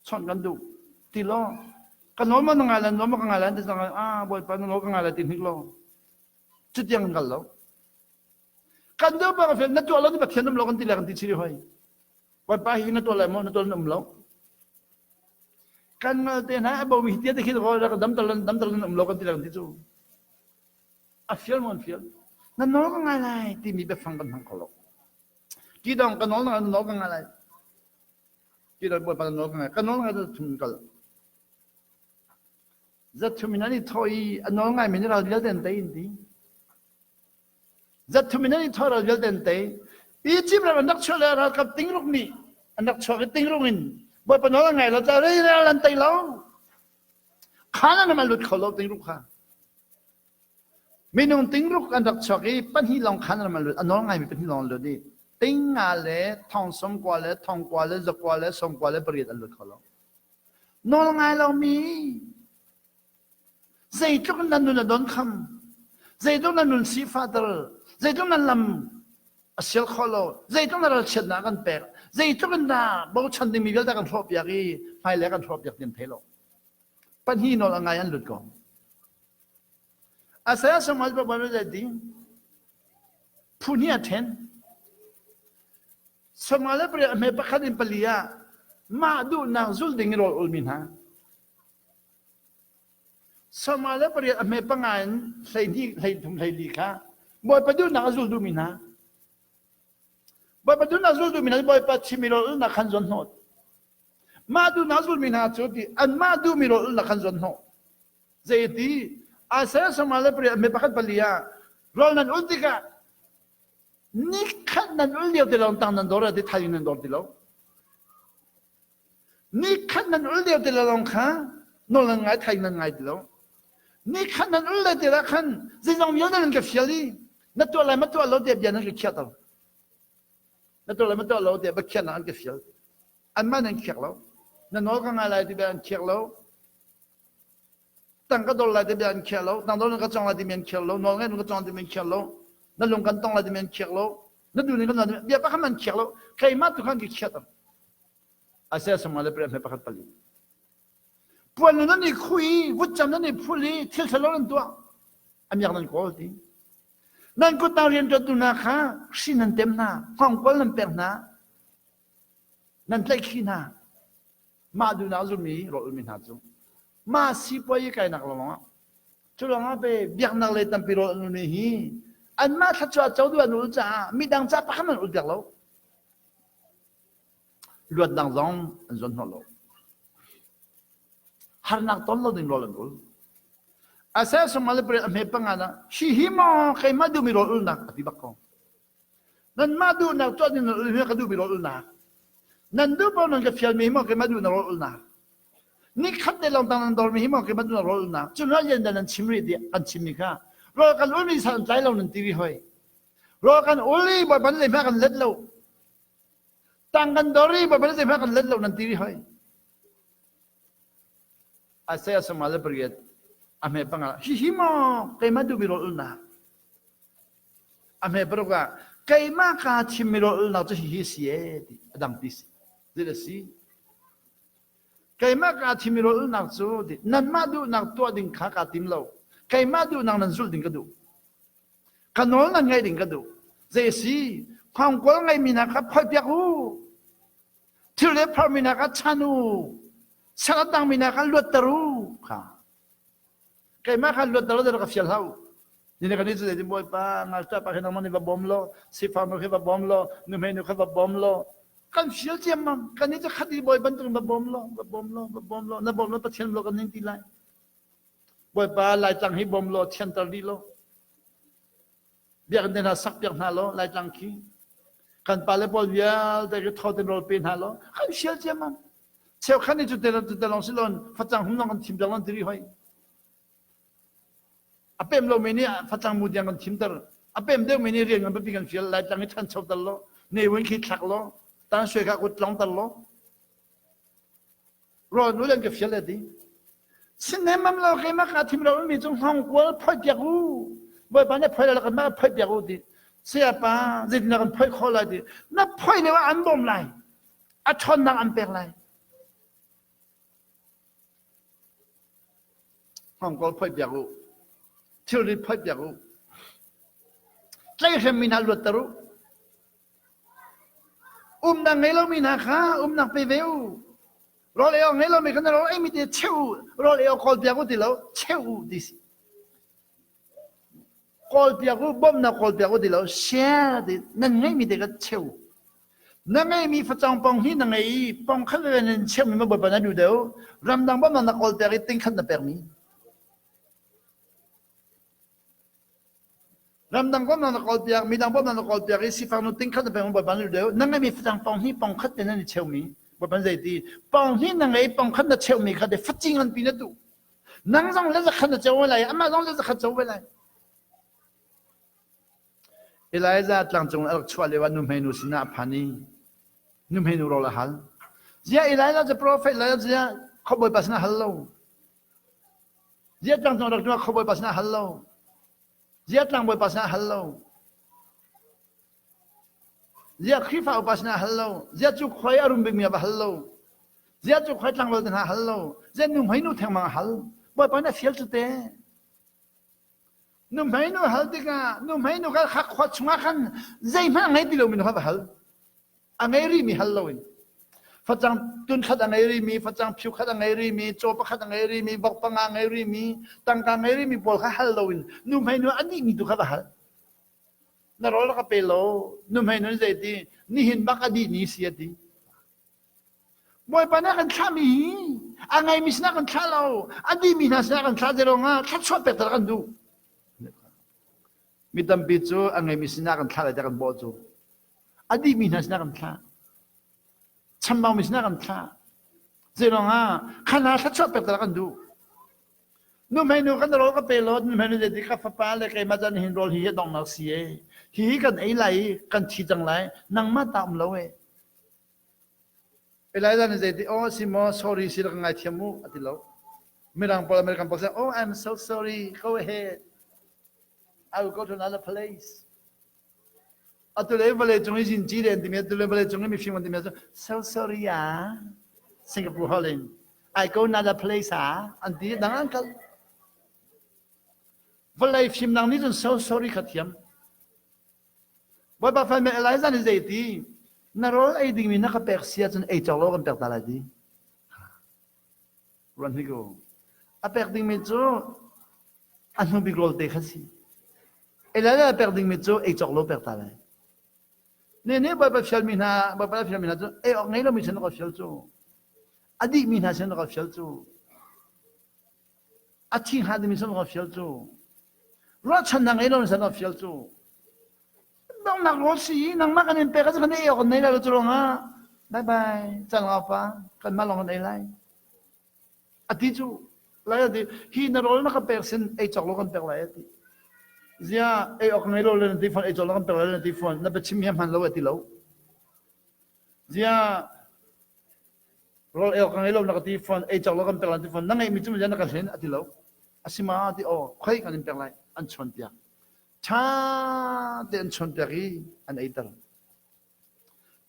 chawnh kan duh ti law ka nawl maw na ngai lai nawl maw ka ngai lai ti cang ah bawipa na nawl ka ngai lai ti hnik law cutiang kan kal lo kan duh bak fel na tuah lo ni pathian um lo kan ti le kan ti chiri hoi bawipa hi na tuah lai maw na tuah um lo kan ngal te hna a bo mi tia te khi ko dam tal dam tal um lo kan ti le kan ti cu a fial maw an fial na nawl ka ngai lai timi biafang kan hmang kho lo ti dong ka nawl na nawl ka ngai lai Ti dal bawipa nawl ka ngai. Ka nawl ngai thum kal. Zat thum in an i thawh i a nawl ngai mi ral vialte an tei in ti. Zat thum in an i thawh ral vialte an tei. Egypt ram an rak chuah le ralkap tingruk nih an rak chuak i tingruk in bawipa nawl an ngai lo ca rei ral an tei lo. Khan an lut kho lo tingruk kha. Minung tingruk an rak chuak i pahnih lawng khan an lut. A nawl ngaimi pahnih lawng an lut i tinga le thong sawmkua le thongkua le zakua le sawmkua le pariat an lut kho lo. Nawl ngai lomi zeitluk nan nun a don kham, zeitluk nan nun sifahter, zeitluk nan lam a sial kho lo, zeitluk na ralchiatnak kan pek, zeitluk in dah bochan dingmi vialte kan hrawhpiak i hmailei kan hrawhpiak ti an thei lo. Pahnih nawl a ngai an lut ko. A saya sangmal pa ban le ding phu hnih a then. Sangmal le pariat a hme pakhat in pali ah mah duhnak zul ding in rawl ulmi hna. Sangmal le pariat a hme panga in 12 hlei thum hlei li kha Bawipa duhnak a zul duhmi hna. Bawipa duhnak zul duhmi hna Bawipa chimmi rawl ulnak khan zawn hnawt. Mah duhnak zulmi hna cu ti anmah duhmi rawl ulnak khan zawn hnawh. Zeiti Isaiah sangma le pariat me pakhat pali ah rawl nan ul tikah nikhat nan ul lio ti lo tang nan dor ti thai nan dor ti lo. Nikhat nan ul lio ti lo lawng kha nawl nan ngai thai nan ngai ti lo. Nikhat nan ul le ti la khan zeizong vialte nan ka fial i na tuah lai ma tuah lo tiah bia nan ka khiah to. Na tuah lai ma tuah lo tiah biakhiahnak an ka fial. Anmah nan khiak lo. Na nawl ka ngai lai ti bia an khiak lo. Tang ka dol lai ti bia an khiah lo tang dol ka cong lai timi an khiah lo nawl ngai ka cong timi an khiah lo na lung kan tong lai timi an khiah lo na duh ning kan bia pakhat an khiak lo keimah tu khan ki khiah tam Isaiah sangma le pariat pakhat pali puan nan i khui vutcam nan i phul i thil thalo nan tuah amiak nan kawl ti nan kut nang rian ṭuan tu hna kha hri nan tem hna hngawngkual nan pek hna nan tlaih thli hna Mah duhnak zummi rawl ulmi hna cu mah sipuai i kainak lawng ah cu lawng ah pe biaknak lei tampi rawl an ulmi hi anmah thluachuah co duh an ul caah midang ca pakhat an ul piak lo. Luatnak zong an zuan hnawh lo. Harnak ton lo ding rawl an ul. Isaiah sungah le pariat a hme panga na hi hi maw keimah duhmi rawl ulnak a ti bak ko. Nanmah duhnak tuah ning nan ul hi ka duhmi rawl ulnak. Nan duh paoh nan ka fialmi hi maw keimah duhnak rawl ulnak. Nikhat te lawng tang nan dormi hi maw keimah duhnak rawl ulnak. Cu hna lian nan chim rih tiah kan chimmi kha rawl kan ulmi san an tlai lo nan ti rih hoi. Rawl kan ul i Bawipa nih zeihmanh kan let lo. Tang kan dor i Bawipa nih zeihmanh kan let lo nan ti rih hoi. Isaiah sangma le pariat a hme panga hihi maw keimah duhmi rawl ulnak a hme paruk ah keimah kaa thimmi rawl ulnak cu hihi si ee ti a dang ti si. Zei a si? Keimah kaa thim i rawl ulhnak cu nanmah duhnak tuah ding kha kaa tim lo. Keimah duhnak nan zulh ding ka duh. Ka nawl nan ngaih ding ka duh. Zei a si? Hngawngkual ngeimi hna kha phoihpiak u. Thil le phormi hna kha chan u. Sal a tangmi hna kha luatter u. Kha. Keimah kha luatter u ka fial hlah u. Ni kan i cu zeitin Bawipa ngalṭah pa khi nangmah nih va bawm law, sifak nu khi va bawm law, nuhmei nu kha va bawm law, kan fial ciammam. Kan nih cu khat i bawi bantukin va bawm law, va bawm law, va bawm law, na bawm law Pathian law kan ning ti lai. Bawipa Laitlang hi bawm law, thianter dih law. Biakinn te hna sak piak hna law, Laitlang khi. Kan pale pawl vialte khi thaw ten rawl pe hna law, kan fial ciammam. Cheukhat nih cu te cu te lawng si loin facang hum lawng kan thim piak lawng ti rih hoi. A pem lomi nih facang mu tiang kan thimter. A pem deuhmi nih rian ngan pipi kan fial. Laitlang i ṭhanchoter law, Ne Win khi thlak law, Tan Sui kha kut tlongter law, rawl nu len ka fial le ti. Sinnemam lo keimah ka thim lo mi cu hngawngkual phoih piak u. Bawipa nih phoih lai kan mah phoih piak u ti. Sayapa zeitindah kan phoih khawh lai ti. Na phoih lio ah an bawm lai. A ṭhawnnak an pek lai. Hngawngkawl phoih piak u. Thilri phoih piak u. Tlaihhremmi hna luatter u. Umnak ngei lomi hna kha umnak pe ve u. Rawl ei awk ngei lomi kha na rawl eimi te cheu u. Rawl ei awk kawl piak u ti lo, cheu u ti si. Kawl piak u, bawmhnak kawl piak u ti lo, share ti nan ngeihmi te kha cheu. Na ngeihmi facang pong hi na ngei i pong khat veve nan cheuhmi ma bawipa na duh deuh. Ramdang bawmhnak na kawl piak i ting khat na pekmi. Ramdang bawmhnak na kawl piak, midang bawmhnak na kawl piak i sifak nu ting khat na pekmi bawipa na duh deuh. Na ngeihmi facang pong hi pong khat te nan i cheumi. Bawipa zei ti? Pong hi na ngei pong khat na cheuhmi kha te facing an pi na duh. Nang zong le zakhat na co lai, amah zong le zakhat co ve lai. Elijah tlangcung a rak chuah lio ah nuhmeinu sinah a phan i nuhmeinu rawl a hal. Ziah Elijah cu profet Elijah ziah khuabawipa sinah hal lo. Ziah tlangcung rak ṭuah khuabawipa sinah hal lo. Ziah tlangbawipa sinah hal lo. Ziah Khrihfa upa sinah hal lo. Ziah cu khuai a rum bikmi ah va hal lo. Ziah cu khuai tlanglawl te hna hal lo. Ziah nuhmei nu thengmang a hal. Bawipa nih a fial cu te. Nuhmei nu hal tikah nuhmei nu kha kha khua chungah khan zeihmanh a ngei ti lomi nu kha va hal. A ngei rihmi hal loin. Facang tun khat a ngei rihmi, facang phiu khat a ngei rihmi, caw pakhat a ngei rihmi, vok panga a ngei rihmi, tangka ngei rihmi pawl kha hal loin nuhmei nu a dihmi tu kha va hal. Na rawl ka pe lo nuhmei nun zei ti nihin bak a dih ni si a ti Bawipa nih a kan thlahmi hi a ngeimi sinah kan thlah lo a dihmi hna sinah kan thlah zerong ah thluachuah pek kan duh mi tampi cu a ngeimi sinah kan thlah lai tiah kan bawh cu a dihmi hna sinah kan thlah chambau mi sinah kan thlah zeirong ah khana thluachuah pek kan duh Nuhmei nu kan rawl ka pe law nuhmei nu zeiti ka fapa le keimah cun hin rawl hi hi donghnak si e. Hi hi kan ei lai i kan thi cang lai. Nangmah ta um lo e. Elijah nih zeiti oh si maw sorry si rak ngaithiam mu a ti lo. Mirang pawl American pawl say oh I'm so sorry go ahead. I will go to another place. Atu le vawlei cung i zinci le an timi atu le vawlei cung i mifim an timi cu so sorry ah Singapore holh in I go another place ah an ti dang an kal. Vawlei fimnak nih cun so sorry kha thiam. Bawipa fami Elijah nih zei ti na rawl ei dingmi na ka pek si ahcun ei cawk lo kan pek ta lai ti. Ruan hnik u. A pek dingmi cu a hnu bik rawl te kha si. Elijah pek dingmi cu ei cawk lo pek ta lai. Ne ne Bawipa fialmi hna, Bawipa fialmi hna cu ei awk ngei lomi sin ka fial cu. A dihmi hna sin ka fial cu. A thi hnga dingmi sin ka fial cu. Ruahchannak ngei lomi sin ka fial cu. Donghnak rawl si nangmah kan in pek ah kan ei awk kan nei lai lo cu ruangah bye bye cang pa kanmah lawng kan ei lai. A ti cu lai a ti hi na rawl na ka pek sin ei cawk lo kan pek lai a ti. Zia ei awk ngei lo le na ti fawn ei cawk lo kan pek lai na ti fawn na biachim hi a hman lo a ti lo. Zia rawl ei awk ngei lo na ka ti fawn ei cawk lo kan pek lai na ti fawn na ngeihmi cu na ka hlen a ti lo. Asima ti aw khoi kan in pek lai an chawn piak. Ṭha te an chawn piak i an eiter.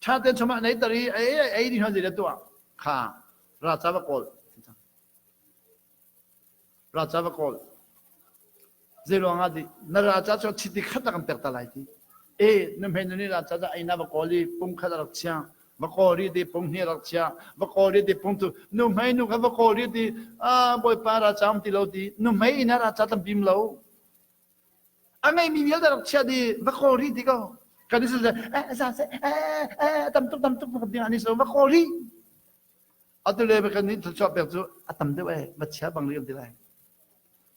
Ṭha tein chawmah nei tar i ei ei ding hna zei tuah kha ra ca va kawl. Ra ca va kawl. Zei ruang ah di na ra ca cu chiti khat kan pek ta lai ti. E nu hme nu nih ra ca ei na va kawl i pung khat rak chia va kawl ri ti pung hnih rak chia va kawl ri ti pung tu nu hmei nu kha va kawl ri ti a bawipa ra ca um ti lo ti nu hmei ina ra ca tam bim lo a ngeimi vialte rak chiah di va kawl rih ti ko kan i eh za se eh eh tam tuk tam tuk ding ani so va kawl rih atu le kan nih thluachuah pek cu a tam deuh eh va chia bang rih ti lai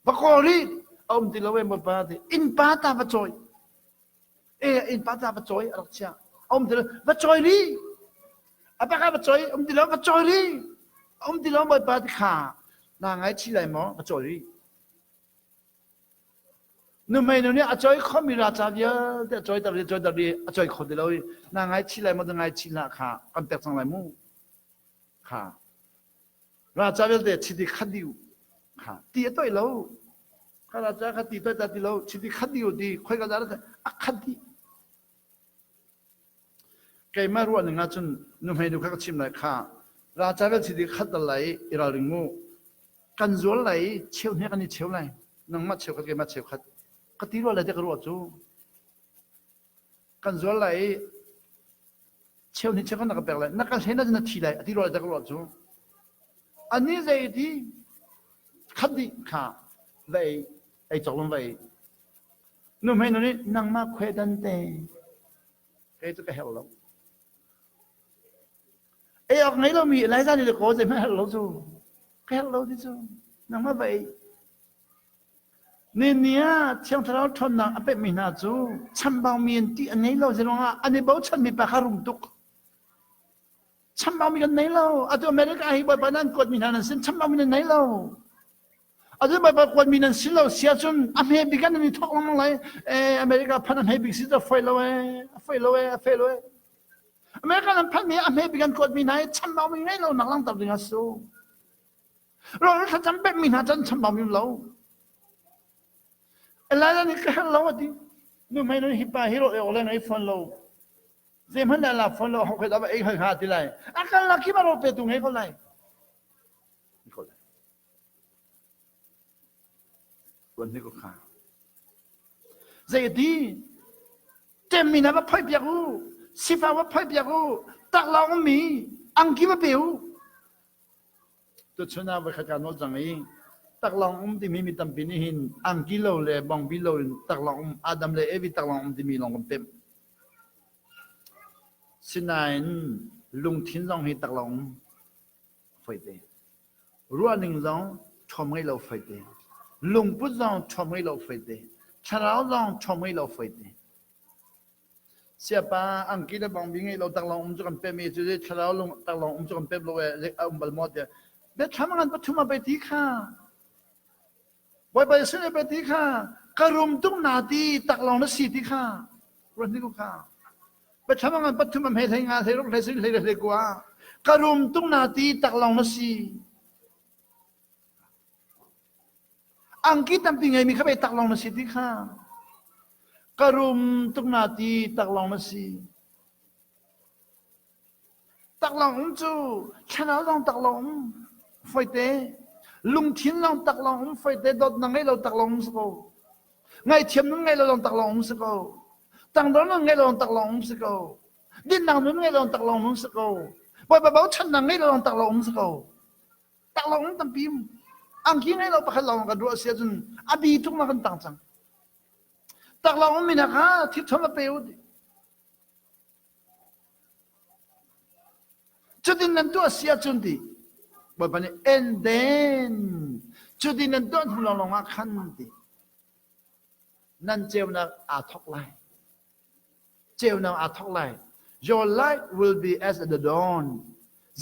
va kawl rih a um ti lo eh mo pa ti inn pa ta va cawi eh inn pa ta va cawi a rak chia a um ti lo va cawi rih a pa va cawi um ti lo va cawi rih a um ti lo bawipa ti kha na ngai chi lai maw va cawi rih Nuhmeinu nih a cawi khomi raca vialte a cawiter i cawiter i a cawi kho ti lo i na ngaichih lai maw na ngaichih hlah kha kan pek cang lai mu kha raca vialte chiti khat dih u kha ti a toih lo kha raca kha ti toih ta ti lo chiti khat dih u ti khoi ka dah a khat dih Keimah ruah ning ahcun nuhmeinu kha ka chim lai kha raca vial chiti khat dal lai i ralring mu. Kan zual lai i cheu hne kan i cheu lai. Nangmah cheukhat keimah cheukhat. Ka ti rua lai tiah ka ruah cu. Kan zual lai i cheu hnih cheukhat na ka pek lai. Na ka hlen ahcun na thi lai a ti rua lai tiah ka ruah cu. Anih zei ti khat dih kha va ei ei cawk lung va ei. Nuhmeinu nih nangmah khuaidan te kei cu ka herh lo. Ei awk ngei lomi Elijah nih le kaw zeihmanh herh lo cu. Ka herh lo ti cu. Nangmah va ei. Ni ah Thiang Thlarau ṭhawnnak a pekmi hna cu chambaumi an ti an ngei lo zeiruangah an i bochanmi pa kha rum tuk. Chambaumi kan nei lo. Atu America hi Bawipa nan kuatmi hna nan sin chambaumi nan nei lo. Atu Bawipa kuatmi nan si lo si ahcun a hme bik ah nan i thawk lengmang lai. Eh, America phan a hme bik si cu a foi lo ee, a foi lo ee, a fe lo ee. America nan phanmi a hme bik an kuatmi hna hi chambaumi ngei lo nak langhter ding a si. Rawl thlacam pekmi hna cun chambaumi um lo. Elijah nih ka herh lo a ti. Nuhmei nu hi pa hi rawl ei awk le ngei fawn lo. Zeihmanh dah la fawn lo, ho khoi dah va ei hoi hnga ti lai. A kal la khi ma rawl petu ngei ko lai. Ko lai. Tuan ni ko kha. Zei ti? Ṭemmi hna va phoih piak u, sifak va phoih piak u, taklawng ummi angki va pe u. Tuchun ah voikhat kaa nawl cang i taklawng um timi mi tampi nih hin angki lo le bongbi lo in taklawng um Adam le Evi taklawng um timi lawng kan pemh. Sinain lungthin zong hi taklawng um foite. Ruahning zong ṭhawm ngei lo foite. Lungput zong ṭhawm ngei lo foite. Thlarau zong ṭhawm ngei lo foite. Siapa angki le bangbi ngei lo taklawng um cu kan pem i cu thlarau lung taklawng um cu kan pem lo e a um bal maw tiah biathlam ngan pathum a pe ti kha Bawipa Jesuh nih pei ti kha ka rum tuk na ti taklawng na si ti kha ruat ni ko kha Biathlam a ngan pathum a hme hlei nga hlei ruk hlei sarih hlei hlei kua ka rum tuk na ti taklawng na si angki tampi ngeimi kha pei taklawng na si ti kha ka rum tuk na ti taklawng na si Taklawng um cu thlarau zong taklawng um foite lungthin zong taklawng um foite dawtnak ngei lo taklawng um si ko ngaihthiam nun ngei lo zong taklawng um si ko tangdor nun ngei lo zong taklawng um si ko dinnak nun ngei lo zong taklawng um si ko bawipa bochannak ngei lo zong taklawng um si ko taklawng um tampi um angki ngei lo pakhat lawng kan ruah si ahcun a bi tuk na kan tang cang taklawng um mi hna kha thil a pe u Cutin nan tuah si ahcun ti Bawipa nih and then cutin nan tuah hnu lawnglawng ah khan ti nan ceunak aa thawk lai. Ceunak aa thawk lai. Your light will be as the dawn.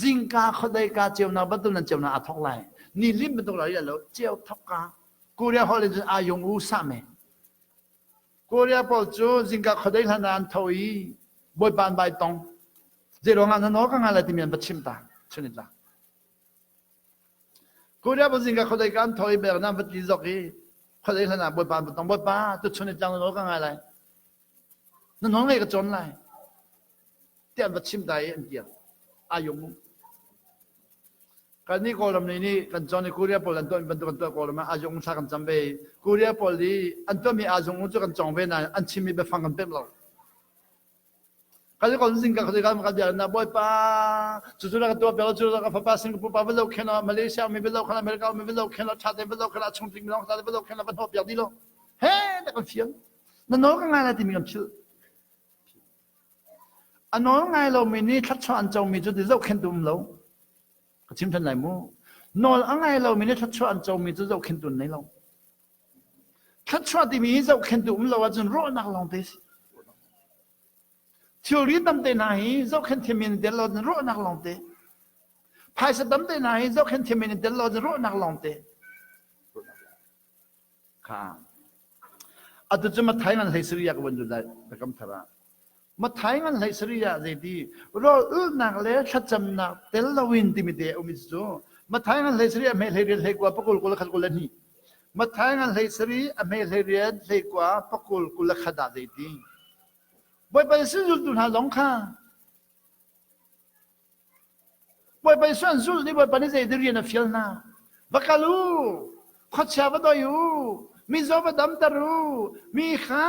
Zingka khuadei ka ceunak bantuk nan ceunak aa thawk lai. Ni lim bantuk lai lo ceu thawk ka. Korea holh in cun ayung u sa me. Korea pawl cu zingka khuadei hlan ah an tho i Bawipa an vai tong. Zeiruang ah na nawl ka ngai lai timi an va chim ta. Chunitla. Korea pawl zingka khuadei ka an tho i bek nan va tli zok i khuadei hlan ah Bawipa an va tong. Bawipa tu chunitlang na nawl ka ngai lai. Na nawl ngai ka cawn lai. Tiah an va chim ta i an kir. Ayung. Kan nih Kawlram nih nih kan cawn i Korea pawl an tuah bantuk an tuah Kawlram ah azung thla kan cam ve. Korea pawl i an tuahmi azung cu kan cawng ve nain an chimmi biafang kan pemh lo. Kan kon zing ka kan kan bia na bawipa cu cu ka tuah pe cu ka fapa Singapore pa va lo khen Malaysia mi va lo khen America mi va lo khen tha te va lo khen chung tling mi long tha te va lo khen va hnawh piak di lo. He ta kan fiang. Na nawl ka ngai lai timi kan philh. A nawl ngai lomi nih thluachuah an comi cu ti zohkhenhtu um lo. Ka chim ṭhan lai mu. Nawl a ngai lomi nih thluachuah an comi cu zohkhenhtu an nei lo. Thluachuah timi hi zohkhenhtu um lo ahcun rawhnak lawngte si. Thilri tamte hna hi zohkhenh thiammi in tel lo ahcun rawhnak lawngte. Phaisa tamte hna hi zohkhenh thiammi in tel lo ahcun rawhnak lawngte. Kha. Atu cu Matthai ngan hlei sarih ah ka vun lut lai biakam thar ah. Matthai ngan hlei sarih ah zeiti rawl ulhnak le thlacamnak tel loin timi te a um i cu Matthai ngan hlei sarih a hme hlei riat hlei kua pakul kul khat kul le hnih. Matthai ngan hlei sarih a hme hlei riat hlei kua pakul kul le khat ah zeiti. Bawipa Jesuh zultu hna zong kha Bawipa Jesuh an zulh nih Bawipa nih zei rian a fial hna? Va kal u, khuachia va doi u, mizaw va damter u, mi kha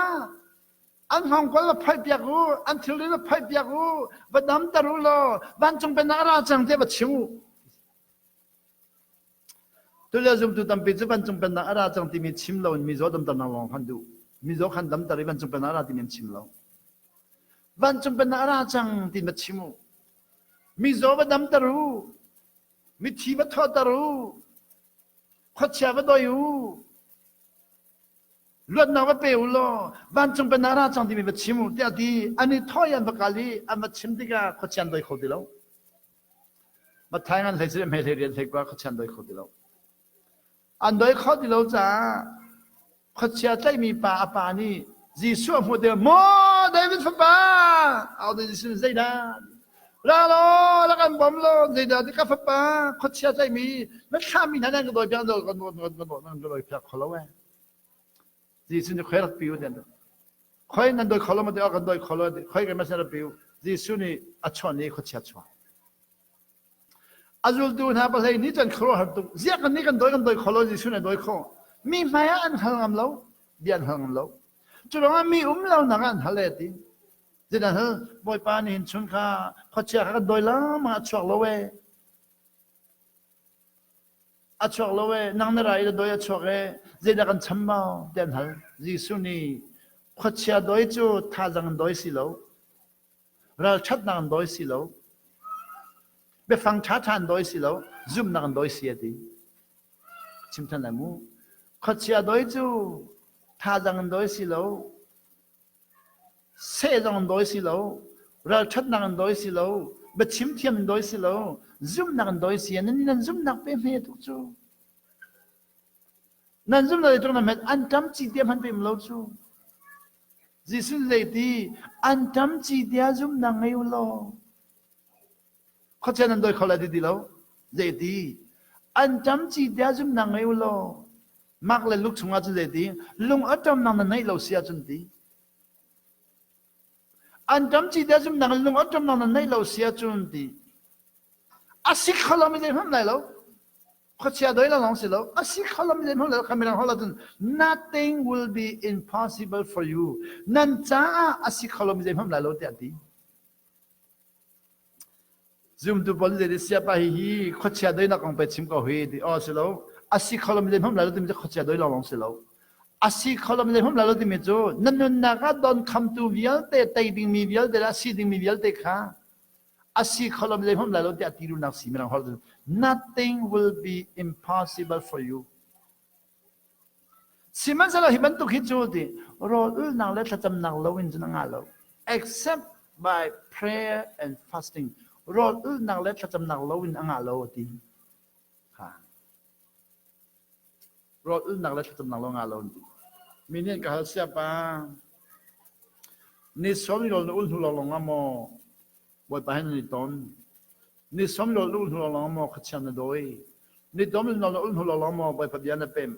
an hngawngkual va phoihpiak u, an thilri va phoihpiak u, va damter u law vancung pennak a ra cang tiah va chim u. Tulio zumtu tampi cu vancung pennak a ra cang timi chim loin mizaw damternak lawng khan duh. Mizaw khan damter i vancung pennak a ra timi an chim lo. Vancung pennak a ra cang ti va chim u. Mizaw va damter u. Mithi va thawhter u. Khuachia va doi u. Luatnak va pe u law vancung pennak a ra cang timi va chim u tiah ti an i thawh i an va kal i an va chim tikah khuachia an doi kho ti lo. Matthai ngan hlei si hme hlei rian hlei kua khuachia an doi kho ti lo. An doi kho ti lo caah khuachia tlaihmi pa a pa nih Jesuh a hmuh tikah maw David fapa au de Jesuh nih zeidah ra law rak kan bawm law zeidah ti ka fapa khuachia tlaihmi na thlahmi hna nan ka dawi piak kan kan ka dawi piak kho lo eh Jesuh nih khoi rak pi u tiah khoi nan dawi kho lo ma ti kan dawi kho lo khoi kan ma rak pi u Jesuh nih a chawnh i khuachia chuah A zultu hna pahlei nih cun khuaruahhar tuk. Ziah kan nih kan dawi kan dawi kho lo Jesuh nih a dawi khawh. Mi hmai ah an hal ngam lo, bia an hal ngam lo. Cu ruangah mi um lonak ah an hal e ti. Zeidah hal? Bawipa nih hin chun kha khuachia kha kan dawi lengmang a chuak lo e. A chuak lo e, nang na ra i na dawi a chuak e, zeidah kan chambau ti an hal. Jesuh nih khuachia dawi cu thazang in dawi si lo. Ralṭhatnak an dawi si lo. Biafang ṭhaṭha an dawi si lo. Zumhnak an dawi si a ti. Chim ṭhan lai mu. Khuachia dawi cu thazang an dawi si lo. Seh zong an dawi si lo. Ralṭhatnak an dawi si lo. Biachim thiam an dawi si lo. Zumhnak an dawi si. Nan nan zumhnak pe hme tuk cu. Nan zumhnak le tuk na hmet an ṭam ci te hman pe lo cu. Jesuh zeiti an ṭam ci tia zumhnak ngei u law khuachia nan dawi kho lai ti ti lo zeiti an ṭam ci tia zumhnak ngei u law Mark le Luke chungah cun zeiti lung a ṭamnak na neih lo si ahcun ti an ṭam ci tia zumhnak lung a ṭamnak na neih lo si ahcun ti a si kho lo mi zeihmanh lai lo Khuachia doi lawng si lo. A si kho lo mi hmang lo kha mirang holh ahcun nothing will be impossible for you. Nan caah a si kho lo mi zeihmanh lai lo tiah a ti. Zumtu pawl nih siapa hi hi khuachia doinak kong pe chim ko hi ti aw si lo. A si kho lo mi zeihmanh lai lo timi cu khuachia doi lawng si lo. A si kho lo mi zeihmanh lai lo timi cu na nunnak ah don khamtu vialte tei dingmi vialte le a si dingmi vialte kha a si kho lo zeihmanh lai lo tiah ti duhnak si mirang holh nothing will be impossible for you sihmanhsehlaw hi bantuk hi cu ti rawl ulnak le thlacamnak lo in cun a ngah lo except by prayer and fasting rawl ulnak le thlacamnak lo in a ngah lo a ti ha Rawl ulnak le thlacamnak lawng ah lo an ti. Mi nih an ka hal siapa ni sawm rawl na ul hnu lawng ah maw Bawipa he nan i ton ni sawm rawl na ul hnu lawng maw khuachia na dawi ni tom rawl na ul hnu lawng maw Bawipa bia na pem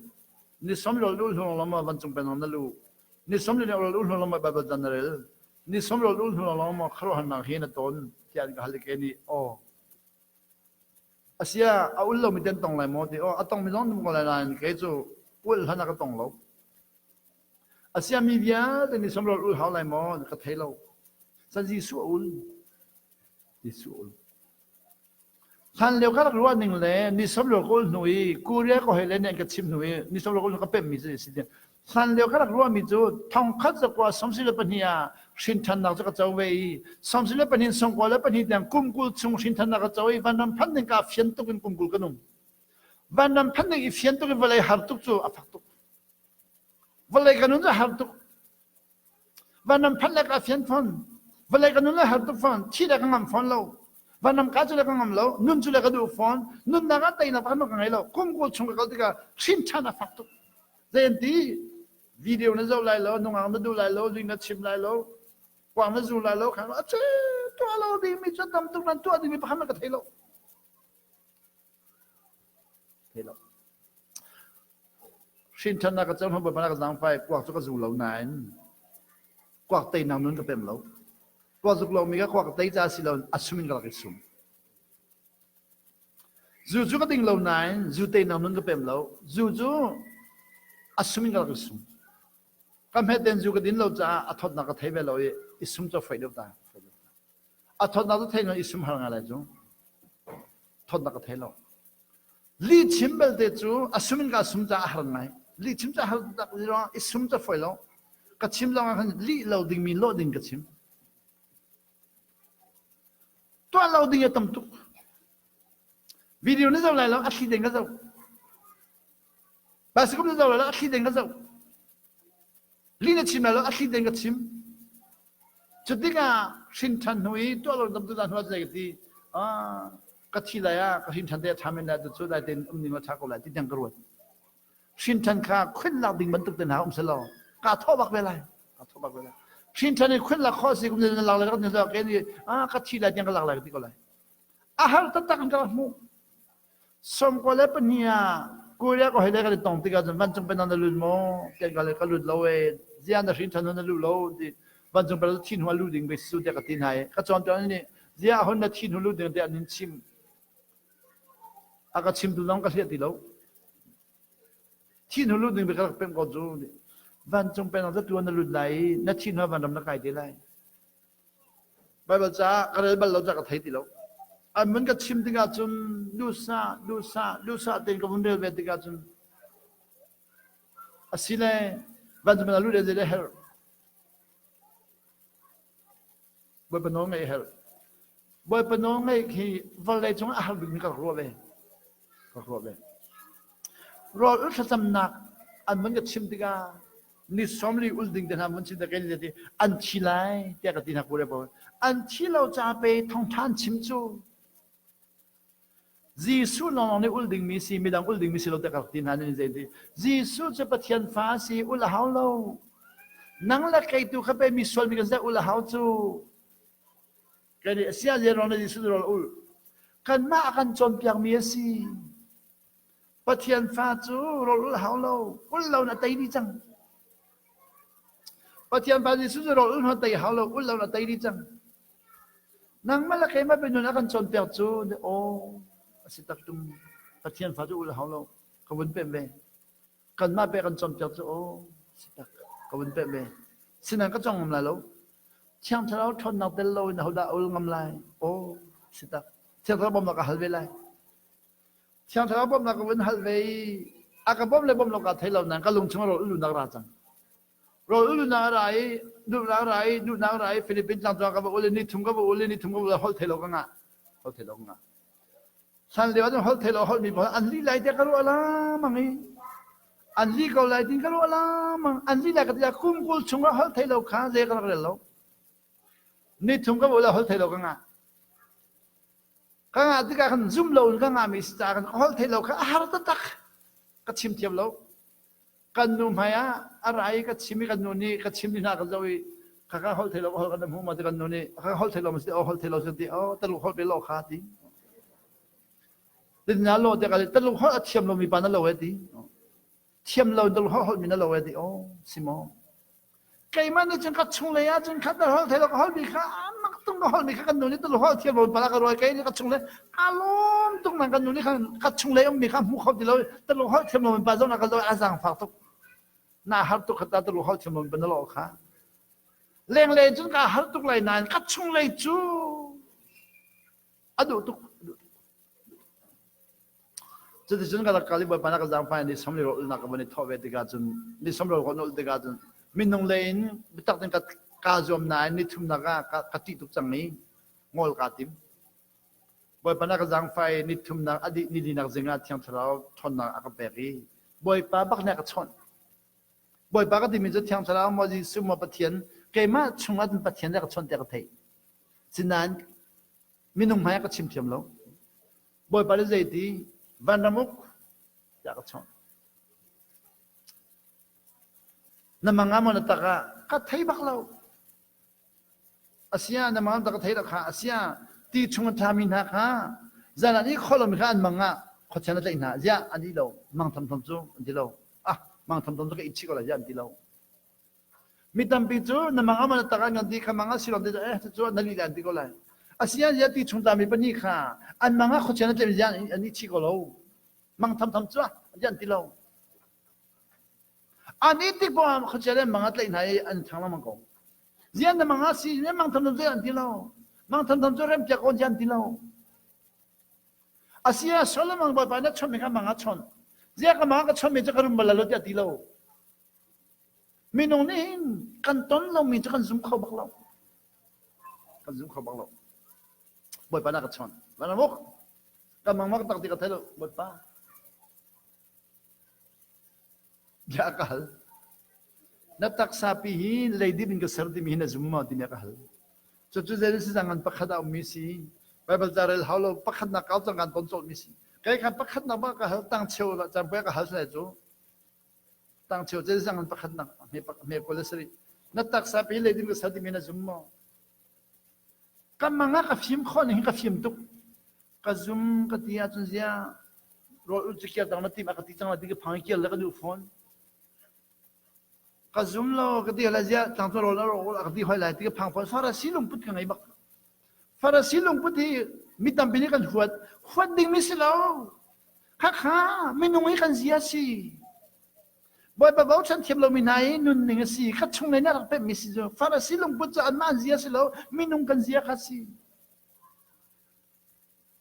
ni sawm rawl na ul hnu lawng maw vancung pennak na luh ni sawm rawl ul hnu lawng maw Baibal dan na rel. Ni som rawl ul hnu lawng maw khuaruahharnak hi na ton tiah an ka hal i kei nih aw Asia a ul lomi te an tong lai maw ti aw a tongmi zong an um ko lai nain kei cu ul hlan ah ka tong lo. Asia mi vialte nih som rawl ul hau lai maw ka thei lo. San Jesuh a ul. Jesuh a ul. Hlan lio ka rak ruah ning le ni samlo ka ul hnu i Korea ka hoi le nih an ka chim hnu i ni samlo ka ul hnu ka pemh mi cu si Hlan lio ka rak ruah mi cu thongkhat zakua 72 ah hrinthannak cu ka co ve i 72 92 tiang kum 20 chung hrinthannak ka co i vanram phan ding ka fian tuk in kum 20 kan um. Vanram phan ding i fian tuk in vawlei har tuk cu a fak tuk. Vawlei ka nun cu har tuk. Vanram phanh le ka fian fawn. Vawlei ka nun le har tuk fawn. Thi le ka ngam fawn lo. Vanram ka cu le ka ngam lo. Nun cu le ka duh fawn. Nunnak ah teinak pakhat ka ngei lo. Kum kul chung ka kal tikah hrin ṭhan a fak tuk. Zei an ti? Video na zoh lai lo, nungak na duh lai lo, ling na chim lai lo, kuang na zu lai lo, khan a ce tuah lo dingmi cu tam tuk nan tuah dingmi pakhat ka thei lo. Thei lo. Hrinṭhannak ka cang hnu Bawipa ka zaangfai kuak cu ka zu lo nain kuak teinak nun ka pem lo. Kuak zuk lomi ka kuak ka tei ca si lo a sum in ka rak i sum. Zu cu ka ding lo nain zu teinak nun ka pem lo. Zu cu a sum in ka rak i sum. Ka hmet ten zu ka din lo caah a thawtnak ka thei ve lo i i sum cu a foi deuh ta. A thawtnak cu thei lo i sum har ngai lai cu. Thawtnak ka thei lo. Lihchim belte cu a sum in ka sum caah a har ngai. Lihchim cu a har tak ruangah i sum cu a fawi lo. Ka chim lawngah khan lih lo dingmi lawh ding ka chim. Tuah lo ding a tam tuk. Video na zoh lai lo, a thli ding ka zoh. Bicycle na zoh lai lo, a thli ding ka zoh. Lih na chim lai lo, a thli tein ka chim. Cu tikah hrin ṭhan hnu i tuah lo dam tu hnu ah zei ka ti, ah, ka thi lai ah ka hrin ṭhan te a ṭha men lai tu cu dai tein um ning la ṭha ko lai ti tiang ka ruat. Hrin ṭhan kha khun lak ding bantuk te hna um selaw kaa thawh bak ve lai. Kaa thawh bak ve lai. Hrin ṭhan i khun lak khawh si kum na lak lai ka ni ke ni ah ka thi lai tiang ka lak lai ka ti ko lai. A har taktak in ka rak hmuh. 92 ah Korea ka hoi le kan i tong tikah cun vancung pennak na lut maw? Tiah ka le ka lut lo ee. Ziah na hrin ṭhan na luh lo ti vancung pennak thi hnu ah luh ding ve su tiah ka ti hna i ka cawnpiak nih ziah hon na thi hnu luh ding tiah an in chim. A ka chimtu zong ka hliah ti lo. Thi hnu luh ding ka rak pemh ko cu. Vancung pennak cu tuan na lut lai i na thi hnu ah vanram na kai te lai. Baibal caah ka rel bal lo caah ka thei ti lo. An vun ka chim tikah cun duhsah, duhsah, duhsah tein ka vun rel ve tikah cun asile vancung ah lut le zei herh. Bawipa nawl ngaih herh. Bawipa nawl ngaih khi vawlei cung ah a har bikmi ka rak ruah ve. Ka rak ruah ve. Rawl ul thlacamnak an vun ka chim tikah ni 40 ul ding te hna mun chim te kai ti an thi lai tiah ka ti hna kure bo an thi lo ca pe thongtha an chim cu Jesuh lawng nih ul dingmi si midang ul dingmi si lo te ka ti hna ni zei ti Jesuh cu Pathian fa si ul a hau lo nang le kei tu kha pe mi sual mi kan se ul a hau cu kai nih sia zen rong le Jesuh rawl ul kanmah kan cawnpiak mi a si Pathian fa cu rawl ul hau lo, ul lo na tei dih cang. Pathian fa Jesuh cu rawl ul na tei hau lo, ul lo na tei dih cang. Nangmah le keimah bianun a kan cawnpiak cu aw a si tak tung Pathian fa cu ul hau lo ka vun pem ve. Kanmah pe kan cawnpiak cu aw si tak ka vun pem ve. Sinan ka cawng ngam lai lo. Thiang Thlarau ṭhawnnak tel lo in ahodah ul ngam lai? Aw si tak. Thiang Thlarau bawmnak ka hal ve lai. Thiang Thlarau bawmhnak ka vun hal ve i a ka bawmh le bawmh lo kaa thei lo nain ka lung chung rawl ulunak ra cang. Rawl ulunak a ra i duhnak ra i duhnak ra i Philippines tlangcung ka va ul i ni thum ka va ul i ni thum ka va ul holh thei lo ka ngah. Holh thei lo ka ngah. Hlan lio ahcun holh thei lo holh mi pawl an lih lai tiah ka ruah lamang i an lih ko lai tin ka ruah lamang an lih lai ka ti ah kum 20 chung ah holh thei lo kha zei ka rak rel lo. Ni thum ka va ul ah holh thei lo ka ngah. Ka ngah tikah khan zum lo in ka ngahmi si caah khan ka holh thei lo kha a har taktak. Ka chim thiam lo. Kan nu hmai ah a ra i ka chim i kan nu nih ka chim ni hna ka zoh i ka ka holh thei lo ka holh kan hmu ma ti kan nu nih ka holh thei lo ma si oh holh thei lo si ti oh taluk holh pe lo kha ti. Tin na lo te ka taluk holh a thiam lo mi pa na lo e ti. Thiam lo taluk holh holh mi na lo e ti oh si maw. Keimah nih cun ka chunglei ah cun khat na holh thei lo ka holh mi kha amak tung ka holh mi kha kan nu nih tu holh thiam lo pala ka ruai kei nih ka chunglei ka lawm tuk nang kan nu nih khan ka chunglei um mi kha hmu kho ti lo tu holh thiam lo pa zong na ka zo a zang fak tuk na har tuk kha ta tu holh thiam lo pa na lo kha lenglei cun ka har tuk lai nain ka chunglei cu a duh tuk. Cuticun ka rak kal i Bawipa na ka zaangfah ni samli rawl ulnak ka van i thawh ve tikah cun ni samli rawl kan ulh tikah cun minung lei in biatak tein ka kaa zuam nain ni thumnak ah ka, ka ṭih tuk cang i ngol kaa tim. Bawipa na ka zaangfah i ni thumnak a dih ni linak zing ah Thiang Thlarau ṭhawnnak a ka pek i Bawipa bak nih a ka chawnh. Bawipa ka timi cu Thiang Thlarau maw Jesuh maw Pathian keimah chungah cun Pathian nih a ka chawnh tiah ka theih. Sinain minung hmai ah ka chim thiam lo. Bawipa nih zeiti vanram uk tiah ka chawnh. Na mang ah maw na tak ah ka thei bak lo. Asia na mang tak ka thei rak kha asia ti chung a ṭhami hna kha zan ah i kholomi kha an mang ah khuachan a tlaih hna ziah an i lo mang thamtham cu an ti lo ah mang thamtham cu ka i chih ko lai ziah an ti lo Mi tampi cu na mang ah maw na tak ah ngan ti kha mang ah si lo ti eh cucu na lih an ti ko lai. Asian zia ti chung tlami pahnih kha an mang ah khuachia na tlem zia an i chi ko lo. Mang thamtham cu an ti lo. An i tik poah khuachia le mang ah tlaih hna i an thang lengmang ko. Zian na mang ah si mang thamtham cu an ti lo. Mang thamtham cu rem piak ko an ti lo. Asia Solomon bawipa na chawnh mi kha mang ah chawnh. Zia ka mang ka chawnh mi cu ka rum bal lo tiah ti lo. Minung nih hin kan ton lomi cu kan zum kho bak lo. Kan zum kho bak lo. Bawipa na ka chawnh. Van amuk. Ka mangmak tak ti ka thei lo. Bawipa. Bia ka hal. Na taksa pi hi leidip in ka ser timi hi na zum maw timi ka hal. Cucu zei si zangan pakhat a ummi si. Bible ca rel hau lo pakhat nak kau cang kan ton colh mi si. Kai kha pakhat nak ba ka hal tang cheu la cang ka hal sai cu. Tangcheu cu zang in pakhatnak hme kul a si rih. Na taksa pi le ding ka sa timi na zum maw? Ka mang ah ka fim khawh ning ka fim tuk. Ka zum ka ti ahcun zia rawl ul cu kiar dang na tim a ka ti cang la ti ka phang i kiar le ka duh fawn. Ka zum lo ka ti la zia tlangcung rawl na rawl a ka ti hoi lai ti ka phang fawn. Farasi lungput ka ngei bak. Farasi lungput hi mi tampi nih kan huat. Huat dingmi si lo. Khakha minung hi kan zia si. Bawipa bochan thiam lomi hna hi nunning a si. Kha chung lei nih a rak pemhmi si cu. Farasi lungput cu anmah an zia si lo, minung kan zia kha si.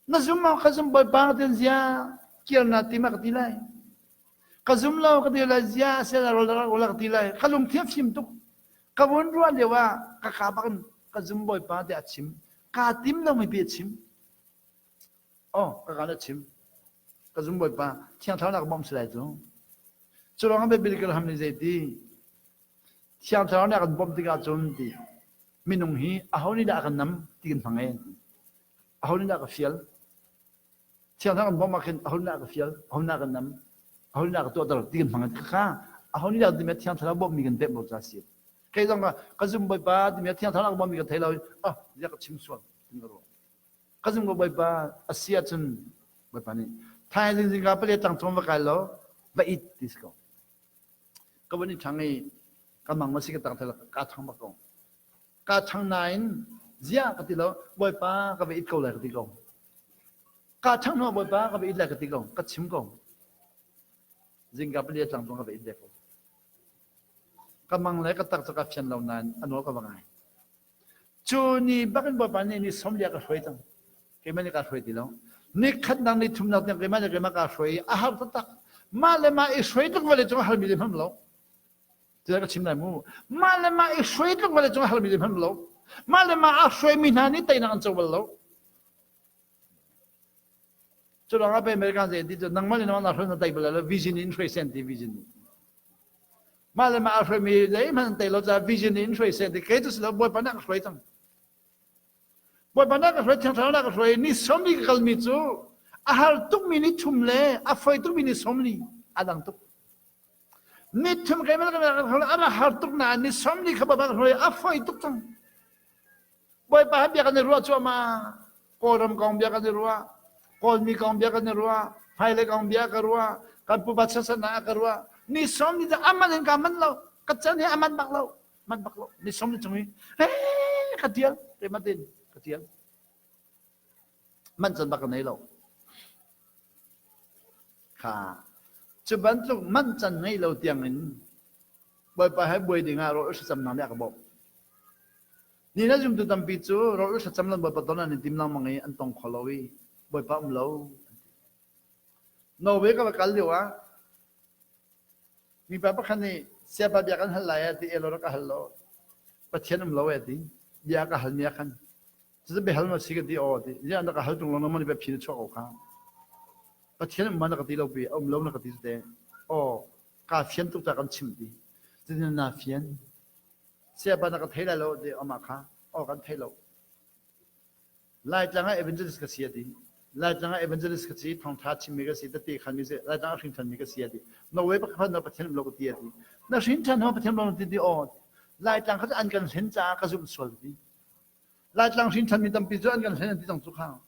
Na zum maw ka zum Bawipa ka tin zia kirna ti ma ka ti lai. Ka zum lo ka ti lai zia sel rol rol ka ti lai. Ka lungthin a fim tuk. Ka vun ruah lio ah ka ka bak in ka zum Bawipa tiah a chim. Kaa tim lomi pi a chim. Oh, ka kan a chim. Ka zum Bawipa, Thiang Thlarau nak bawmh si lai cu. Cu ruangah Bible Graham nih zeiti Thiang Thlarau nih a kan bawmh tikah cun ti minung hi aho nih dah a kan nam ti kan hmang e. Aho nih dah ka fial? Thiang Thlarau kan bawmh ah khin aho nih dah ka fial? Aho nih dah kan nam? Aho nih dah ka tuahter ti kan hmang e. Kha aho nih dah timi Thiang Thlarau bawmhmi kan pek lo ca si. Kei zong ka zum Bawipa timi Thiang Thlarau nak bawmhmi kan thei lo. Ah, zia ka chim sual. Tin ka ruah. Ka zum ko Bawipa a si ahcun Bawipa nih thaizing zingka pale tlang cung va kai law va it ti si ko. Ka vun i ṭhang i ka mang ma si ka tang thel ka ṭhang bak ko. Ka ṭhang nain ziah ka ti lo Bawipa ka va it ko lai ka ti ko. Ka ṭhang hnu Bawipa ka va it lai ka ti ko. Ka chim ko. Zingka pale tlang cung ka va it ve ko. Ka mang le ka tak cu ka fian lo nain a nawl ka va ngai. Cu ni bak in Bawipa nih ni sawmli a ka hruai cang. Keimah nih kaa hruai ti lo. Ni khatnak ni thumnak tiang keimah nih keimah kaa hruai i a har taktak. Mah le mah i hruai tluk vawlei cung a harmi le hmanh lo. Tiah ka chim lai mu. Mah le mah i hruai tluk vawlei cung a harmi le hmanh lo. Mah le mah aa hruaimi hna nih teinak an co bal lo. Cu ruangah pei American zei ti cu nangmah le nangmah naa hruai na tei bal lo vision in hruai sen ti vision nih. Mah le mah aa hruaimi zeihmanh an tei lo caah vision in hruai seh ti kei cu si lo Bawipa nih a ka hruai cang. Bawipa nih a ka hruai Thiang Thlarau nih a ka hruai ni sawmli ka kalmi cu a har tukmi ni thum le a fawi tukmi ni sawmli a dang tuk. Ni thum keimah ka a har tuk nain ni sawmli kha Bawipa ka hruai a fawi tuk cang. Bawipa he bia kan i ruah cuahmah. Kawlram kong bia kan i ruah. Kawlmi kong bia kan i ruah. Hmailei kong bia ka ruah. Kan pupa chiatsernak a ka ruah. Ni sawm ni cu a man in ka man lo. Ka can hi a man bak lo. Man bak lo. Ni som ni chung i he ka tial te matin ka tial. Man can bak ka nei lo. Kha cu bantuk man can ngei lo tiang in Bawipa he buai ding ah rawl thlacamnak nih a ka bawmh. Ni na zumtu tampi cu rawl thlacam lan Bawipa ton an i tim lengmang i an tong kho lo i Bawipa um lo an ti. Norway ka va kal lio ah mipa pakhat nih siapa bia kan hal lai ah ti elo rak ka hal lo. Pathian um lo eh ti. Bia ka hal mi ah khan Cucu biahal ma si ka ti aw ti. Ziah na ka hal tung lo na mani phi na chuak ko kha. Pathian um ma na ka ti lo pi um lo na ka ti te. Aw ka fian tuk ta kan chim ti. Cutin na fian. Siapa na ka thei lai lo ti ama kha. Aw kan thei lo. Laitlang ah evangelist ka si ati. Laitlang ah evangelist ka si thawngtha chimmi ka si tete khan mi si Laitlang ah hrin mi ka si ati. Norway pakhat na Pathian um lo ka ti ati. Na hrin than ho Pathian lo ti ti aw. Laitlang kha an kan hlen caah ka zumh sual ti. Laitlang hrinṭhanmi tampi cu an kan hlen an ti cang cu kha.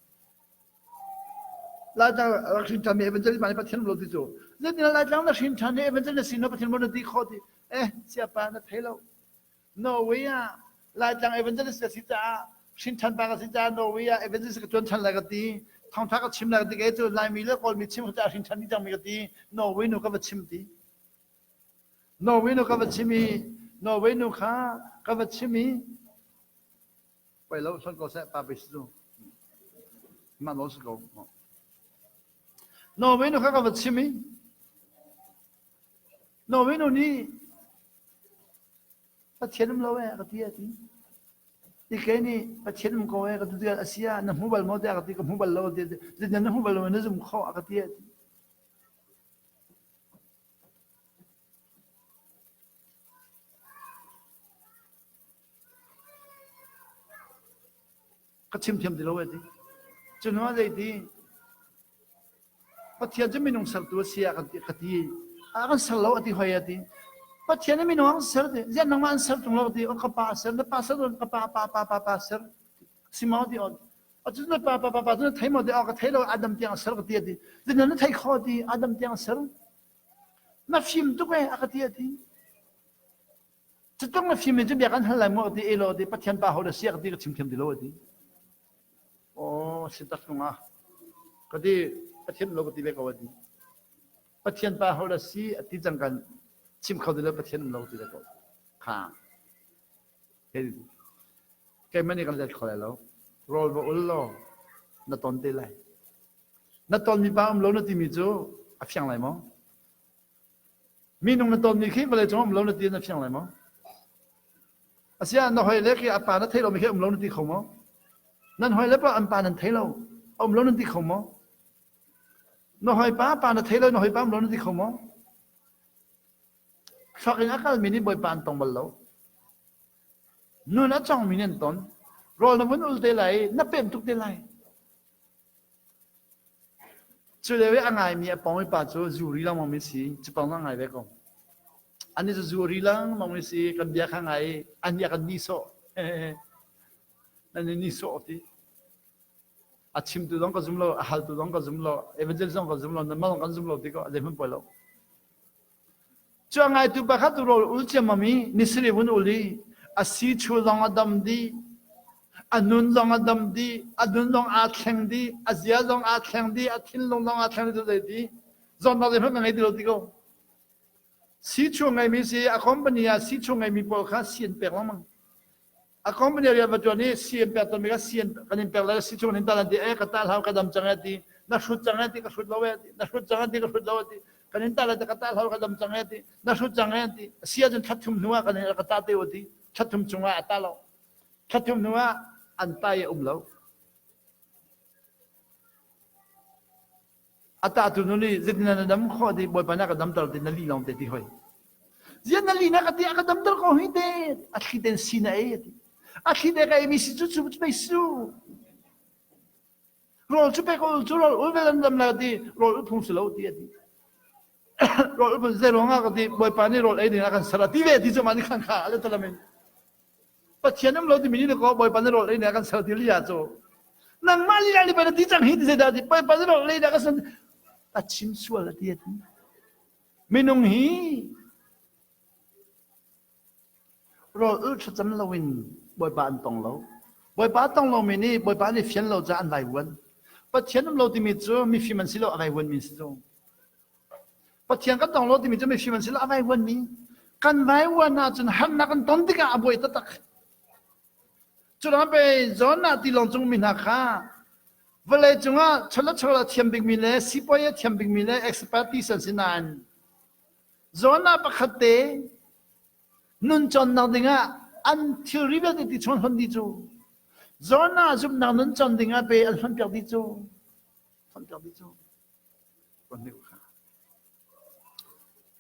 Laitlang rak hrinṭhanmi evangelist mah nih Pathian lo ti cu. Zeitin Laitlang na hrinṭhan i evangelist na si no Pathian na ti kho ti. Eh, siapa na thei lo. Norway ah Laitlang evangelist ka si caah hrinṭhan pa ka si caah Norway ah evangelist ka ṭuan ṭhan lai ka ti. Thawngṭha ka chim lai ka ti kei cu Laimi le Kawlmi chim ka caah hrinṭhan ding cangmi ka ti. Norway nu ka va chim ti. Norway nu ka va chim i Norway nu kha ka va chim i poi lo hlonh ko seh pa pe si cu mah nawl si ko Norway nu kha ka va chim i Norway nu nih Pathian um lo eh ka ti a ti ti ke nih Pathian um ko eh ka ti a si ah na hmu bal maw tiah ka ti ka hmu bal lo ti na hmu bal lo na zum kho a ka ti a ti Ka chim thiam ti lo eh ti. Cu hnu ah zeiti Pathian cu minung sertu a si ah kan ti ka ti. A kan ser lo a ti hoi a ti. Pathian nih minung an ser ti. Ziah nangmah an ser tung lo ti. Ka pa a ser, na pa ser ka pa pa pa pa pa ser. Si maw ti on. Atu na pa pa pa pa tu na thei maw ti. Ka thei lo Adam tiang a ser ka ti a ti. Ziah na thei kho ti Adam tiang a ser. Na fim tuk eh a ka ti a ti. Cutluk na fim in cu bia kan hal lai mu a ti elo a ti Pathian pa ho dah si a ka ti ka chim thiam ti lo a ti. Aw si tak tung ah ka ti Pathian lo ka ti ve ko a ti. Pathian pa ho dah si a ti cang kan chim kho ti lo Pathian lo ti ve ko. Kha. Keimah nih kan let kho lai lo. Rawl va ul law na ton te lai. Na tonmi pa um lo na timi cu a fiang lai maw? Minung na tonmi khi vawlei cung um lo na ti na fiang lai maw? Asiah na hoi le khi a pa na thei lomi khi um lo na ti kho maw? Nan hoi le pa an pa nan thei lo, um lo nan ti kho maw? Na hoi pa pa na thei lo, na hoi pa um lo na ti kho maw? Thluak in a kalmi nih Bawipa an tong bal lo. Nun a cawngmi nih an ton. Rawl na vun ul te lai, na pem tuk te lai. Cu lio i a ngaimi a pawng i pa cu zu ri lengmang mi si, cu pawng a ngai ve ko. Anih cu zu ri lengmang mi si, kan bia kha ngai i an nih a kan nihsawh. Nan i nihsawh ti. A chimtu zong ka zum lo, a haltu zong ka zum lo, evangelist zong ka zum lo, nanmah zong kan zum lo ti ko, zeihmanh poi lo. Cu a ngaitu pakhat rawl ul ciammam i nisarih vun ul i a si chu zong a dam dih, a nun zong a dam dih, a nun zong aa thleng dih, a zia zong aa thleng dih, a thinlung zong aa thleng dih zei ti zawtnak zeihmanh ka ngei ti lo ti ko. Si chu ngeimi si a company ah si chu ngeimi pawl kha si an pek lengmang. A company rian va ṭuan i si an pek tawnmi kha si kan in pek lai si chung in tal an ti eh ka tal hau ka dam cang eh ti na hrut cang eh ti ka hrut lo eh ti na hrut cang eh ti ka hrut lo eh ti kan in tal ti ka tal hau ka dam cang eh ti na hrut cang eh ti si ahcun thla thum hnu ah kan in ka ta te u ti thla thum chungah a ta lo thla thum hnu ah an tai a um lo A tah tu nu nih zeitin na dam khawh ti Bawipa nih a ka damter ti na lih lawng te ti hoi. Zian na lih na ka ti a ka damter ko hi te a thli ten si na ei ti. A thli te ka ei mi si cu cu cu pei su. Rawl cu pe ko cu rawl ul vel an dam la ti rawl ul phung si lo ti a ti. Rawl ul phung zei ruang ah ka ti Bawipa nih rawl ei ding a kan ser a ti ve ti cu mah nih khan kha a le talamin. Pathian um lo timi nih ko Bawipa na rawl ei ne kan ser ti lia cu nangmah lila nih pei na ti cang hi ti zeidah ti Bawipa na rawl ei dah ka san a chim sual a ti a ti minung hi Rawl ulh thlacam loin Bawipa an tong lo. Bawipa tong lomi nih Bawipa an i fian lo caah an vaivuan. Pathian um lo timi cu mifim an si lo a vaivuanmi si cu. Pathian kan tong lo timi cu mifim an si lo a vaivuanmi. Kan vaivuan ahcun harnak kan ton tikah a buai taktak. Curuang pe Jonah tilawng cung mi hna kha vawlei cungah chawlachol a thiam bikmi le sipuai a thiam bikmi le expertise an si nain Jonah pakhat te nun cawnnak dingah an thilri vialte ti chung an hlonh dih cu. Jonah zumhnak nun cawn dingah pe an hlonhpiak dih cu. Hlonhpiak dih cu.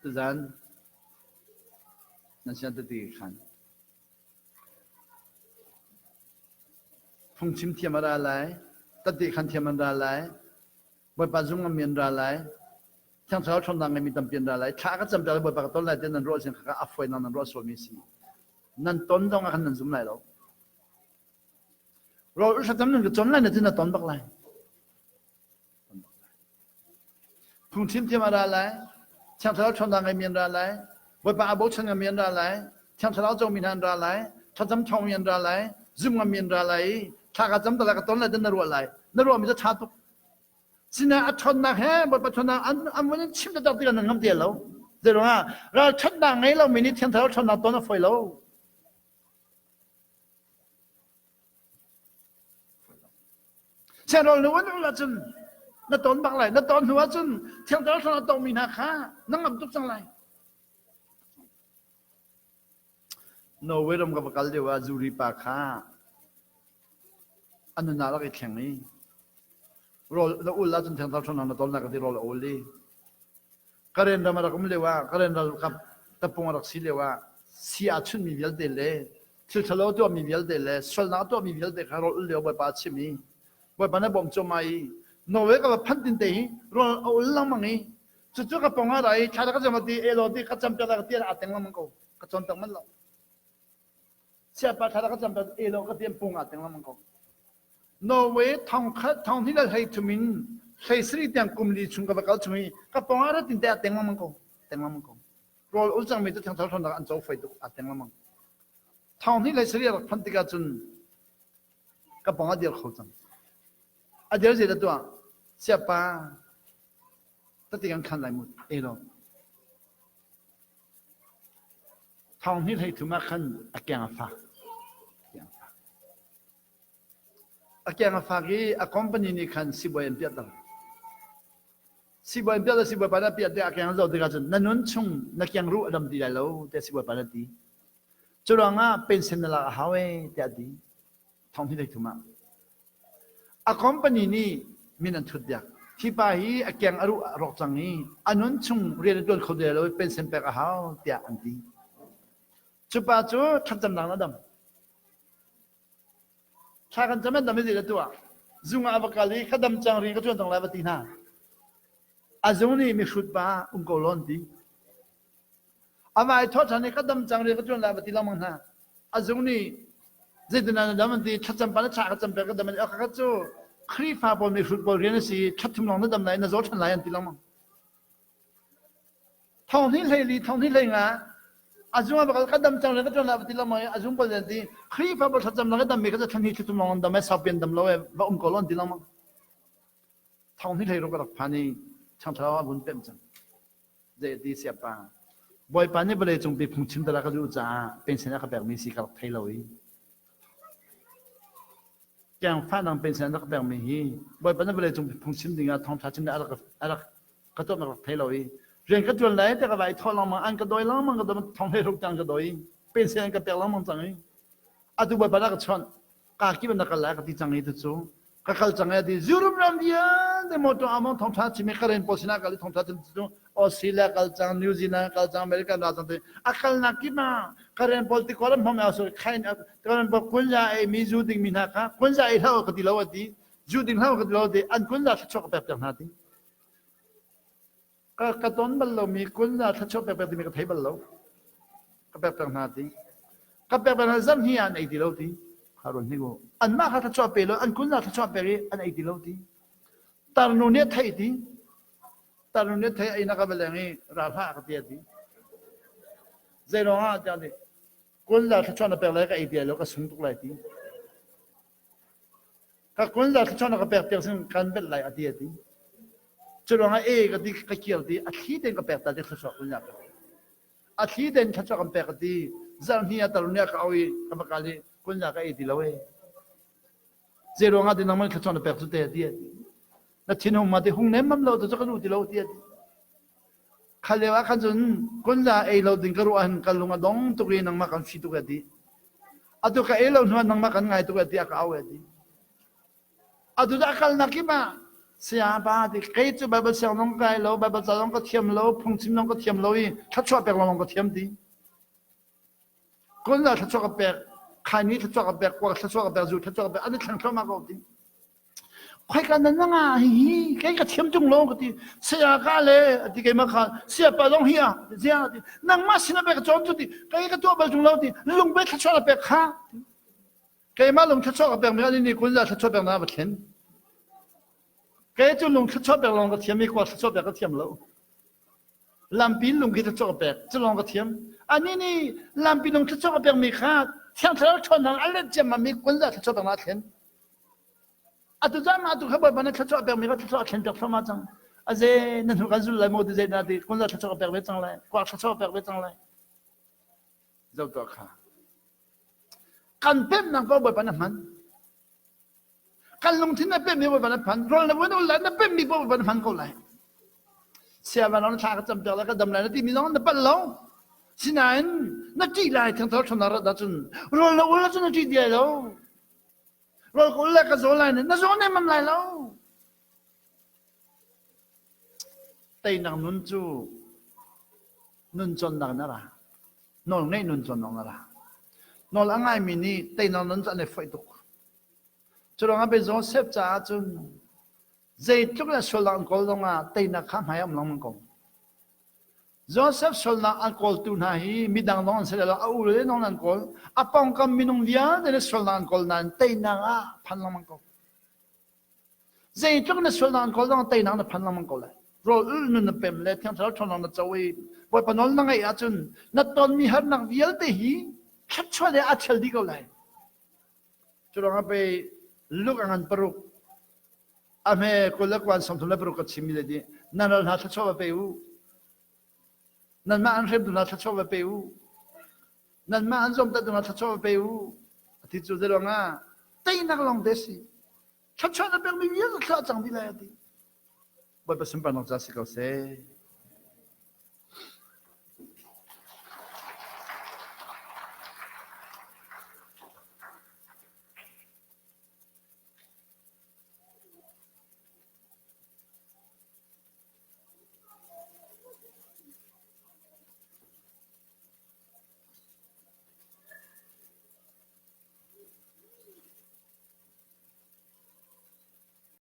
Tuzan nan sian tete khan Phungchim thiam a ra lai, tate khan thiam an ra lai, Bawipa zung ngammi an ra lai, Thiang Thlarau ṭhawnnak ngeimi tampi an ra lai. Thla ka cam lai, Bawipa ka ton lai tiah nan ruah sin kha a fawinak nan ruah sualmi a si. Nan ton zong ah khan nan zum lai lo. Rawl thlacam nan ka con lai na ti na ton bak lai. Phungchim thiam a ra lai, Thiang Thlarau ṭhawnnak ngeimi an ra lai, Bawipa aa bochan ngammi an ra lai, Thiang Thlarau comi hna an ra lai, thlacam ṭhawngmi an ra lai, zum ngammi an ra lai i thla ka cam ta lai ka ton lai ti na ruah lai. Na ruahmi cu ṭha tuk. Sinain a ṭhawnnak he Bawipa ṭhawnnak an an vun in chim taktak tikah nan ngam ti lo. Zeiruangah ralṭhatnak ngei lomi nih Thiang Thlarau ṭhawnnak ton a fawi lo. Sianrawl na uan ul ahcun na ton bak lai. Na ton hnu ahcun Thiang Thlarau ṭhawnnak a tongmi hna kha na ngamh tuk cang lai. Norway ram ka va kal lio ah zuri pa kha a nunah rak i thleng i rawl na ul ahcun Thiang Thlarau ṭhawnnak na ton lai ka ti rawl a ul i Karen ram a rak um lio ah Karen ralkap tapung a rak si lio ah si aa chunhmi vialte le thil ṭhalo a tuahmi vialte le sualnak a tuahmi vialte kha rawl ul lio Bawipa a chim i Bawipa na bawmh cuahmah i Norway ka va phanh tin te hi rawl a ul lengmang i cucu ka pong ah ra i thla ka cam ti elaw ti ka cam piak ka ti aa teng lengmang ko ka cawn tak manh lo siapa thla ka cam piak elaw ka ti pung aa teng lengmang ko Norway thong khat thong hnih le hlei thum in hlei sarih tiang kum li chung ka va kal chung i ka pong ah ra tin te aa teng lengmang ko teng lengmang ko rawl ul cangmi cu thengthar hrawnnak an co fai tuk aa teng lengmang thong hnih hlei sarih a rak phanh tikah cun ka pong a dir kho cang a dir zei dah tuah siapa tati kan khan lai mu e lo thong hnih hlei thum ah khan a keng a fak A keng a fak i a company nih khan sibawi an piahter. Sibawi an piah sibawi pa nih a piah tiah a keng a zoh tikah cun na nun chung na keng ruh a dam ti lai lo tiah sibawi pa nih a ti. Cu ruangah pension na lak a hau ee tiah a ti. Thong hi thum ah. A company nih min an thut piak. Hi pa hi a keng a ruh a rawk cang i a nun chung rian a tuan kho ti lai lo i pension pek a hau tiah an ti. Cu pa cu thlacamnak a dam. Thla kan cam an dam i zei tuah. Zung ah a va kal i ka dam cang ri ka ṭuan cang lai va ti hna. A zung nih mihrut pa um ko lawn ti. A vai thawh ṭhan i ka dam cang ri ka ṭuan lai va ti lengmang hna. A zung nih zeitindah na dam an ti thlacam pa na thla ka cam pek ka dam an ti. Ka cu Khrihfa pawl mihrut pawl rian a si thla thum lawng na dam lai na zaw ṭhan lai an ti lengmang. Thong hnih 14 thong hnih 15 a zung ah ka dam cang le ka ṭuan la ti lo mai a zung bal ti Khrihfa bal thlacam la ka dam mi ka thlan hi thlutum long dam ai saupian dam lo e va um ko lon ti lo ma thong hnih hlei ro ka rak phan i chang thlarau a vun pem cang zei ti siapa Bawipa nih vawlei cung pi phungchim dala ka duh caah pension a ka pek mi si ka rak thei lo i Kengfah nang pension an rak pekmi hi Bawipa na vawlei cung phungchim dingah thawngṭha chim a rak a rak ka tuah rak thei lo i rian ka ṭuan lai te ka vai thawh lengmang an ka dawi lengmang ka dawi thong hlei ruk tiang ka dawi pension an ka pek lengmang cang i atu Bawipa na ka chawnh ka kip na kal lai ka ti cang i tu cu ka kal cang i ti Europe ram vialte motor among thawngṭha chim i ka rian pawl sinah kal i thawngṭha chim cu Australia kal cang New Zealand kal cang America ra cang ti a kalnak kip ah Karen pawl ti kolam hom el so khain Karen pawl kunza ei mi zu ding mi hna kha kunza ei hlau ka ti lo ati zu ding hlau ka ti lo ti an kunza thluachuah ka pek piak hna ti ka ka ton bal lo mi kunza thluachuah pek piak ti mi ka thei bal lo ka pek piak hna ti ka pek piak hna zam hi an ei ti lo ti kha ron ni go an mah kha thluachuah pe lo an kunza thluachuah pek i an ei ti lo ti tarnu nih a theih ti Tarnu nih thei ei na ka va leng i ra hlah ka ti a ti. Zei ruangah tiah ti. Kunza thluachuah na pek lai ka ei ti lai lo ka sung tuk lai ti. Ka kunza thluachuah na ka pek tiang sin kan velh lai a ti a ti. Cu ruangah e ka ti ka kir ti a thli tein ka pek ta ti thluachuah kunza ka pek. A thli tein thluachuah kan pek ka ti. Zarhni a tarun ka au i ka va kal i kunza ka ei ti lo e. Zei ruangah ti nangmah thluachuah na pek cu te ti a ti. Na thinhung ma ti hung nem mam lo tu cu ka duh ti lo ti a ti. Kha lio ah khan cun kunza ei lo ding ka ruah hin ka lung a dong tuk i nangmah kan fi tuk a ti. Atu ka ei lo hnu ah nangmah kan ngai tuk a ti a ka au a ti. Atu dah kalnak kip ah saya pa ti kei cu Bible siang zong kai lo, Bible ca zong ka thiam lo, phungchim zong ka thiam lo i thluachuah pek lawng ka thiam ti. Kunza thluachuah ka pek, khaini thluachuah ka pek, kuak thluachuah ka pek, zu thluachuah ka pek, an i thleng thluahmah ko ti. Khoika nan nga hihi kei ka thiam tung lo ka ti saya ka le ati keimah kha saya pa zong hi a zia ti nangmah sin a pek cawn cu ti kei ka tuah bal tung lo ti lung pe thluachuah a pek kha keimah lung thluachuah ka pek mi ani ni kun za thluachuah pek na va thlen kei cu lung thluachuah pek lawng ka thiam i kwa thluachuah pek ka thiam lo lampi lung khi thluachuah ka pek cu lawng ka thiam ani nih lampi lung thluachuah ka pek mi kha thiang thlarau ṭhawnnak a let ciammam mi kun za thluachuah pek na thlen Atu caan mah tu kha Bawipa nih thluachuah pekmi kha thluachuah a thlen piak thluahmah cang. Aze na hnu kan zul lai maw ti zei dah ti kun thluachuah ka pek ve cang lai. Kuak thluachuah ka pek ve cang lai. Zo tuah kha. Kan pemnak paoh Bawipa na hman. Kan lungthin na pemmi Bawipa na hman. Rawl na vun ul lai na pemmi paoh Bawipa na hman ko lai. Siava na thla ka cam piak lai ka dam lai na timi zong na palh lo. Sinain na ṭih lai thiang thlarau ṭhawnnak rat ahcun rawl na ul ahcun na ṭih ti lai lo. Rawl ka ul lai ka zaw lai na zaw nemmam lai lo. Teinak nun cu nun cawnnak na ra. Nawl ngeih nun cawnnak na ra. Nawl a ngaimi nih teinak nun cu an i foih tuk. Cu ruangah be Joseph caah cun zeitluk in sualnak an kawl zongah teinak kha hmai a um lengmang ko. Joseph sualnak an kawltu hna hi midang zong an si lo, a ule zong an kawl. A pawngkam minung vialte nih sualnak an kawl nain teinak ah phan lengmang ko. Zeitluk na sualnak an kawl zong teinak na phan lengmang ko lai. Rawl ul nun na pem le thiang thlarau ṭhawnnak na co i Bawipa nawl na ngaih ahcun na tonmi harnak vialte hi thluachuah le aa ṭhial dih ko lai. Cu ruangah pei Luke a ngan paruk a hme 20 le kuan 36 ka chimmi le di nan ral hna thluachuah va pe u nanmah an hremtu hna thluachuah va pe u nanmah an zuamtatu hna thluachuah va pe u ati cu zei ruangah teinak lawng te si thluachuah na pekmi vialte thluah cang dih lai ati Bawipa sunparnak ca si ko seh.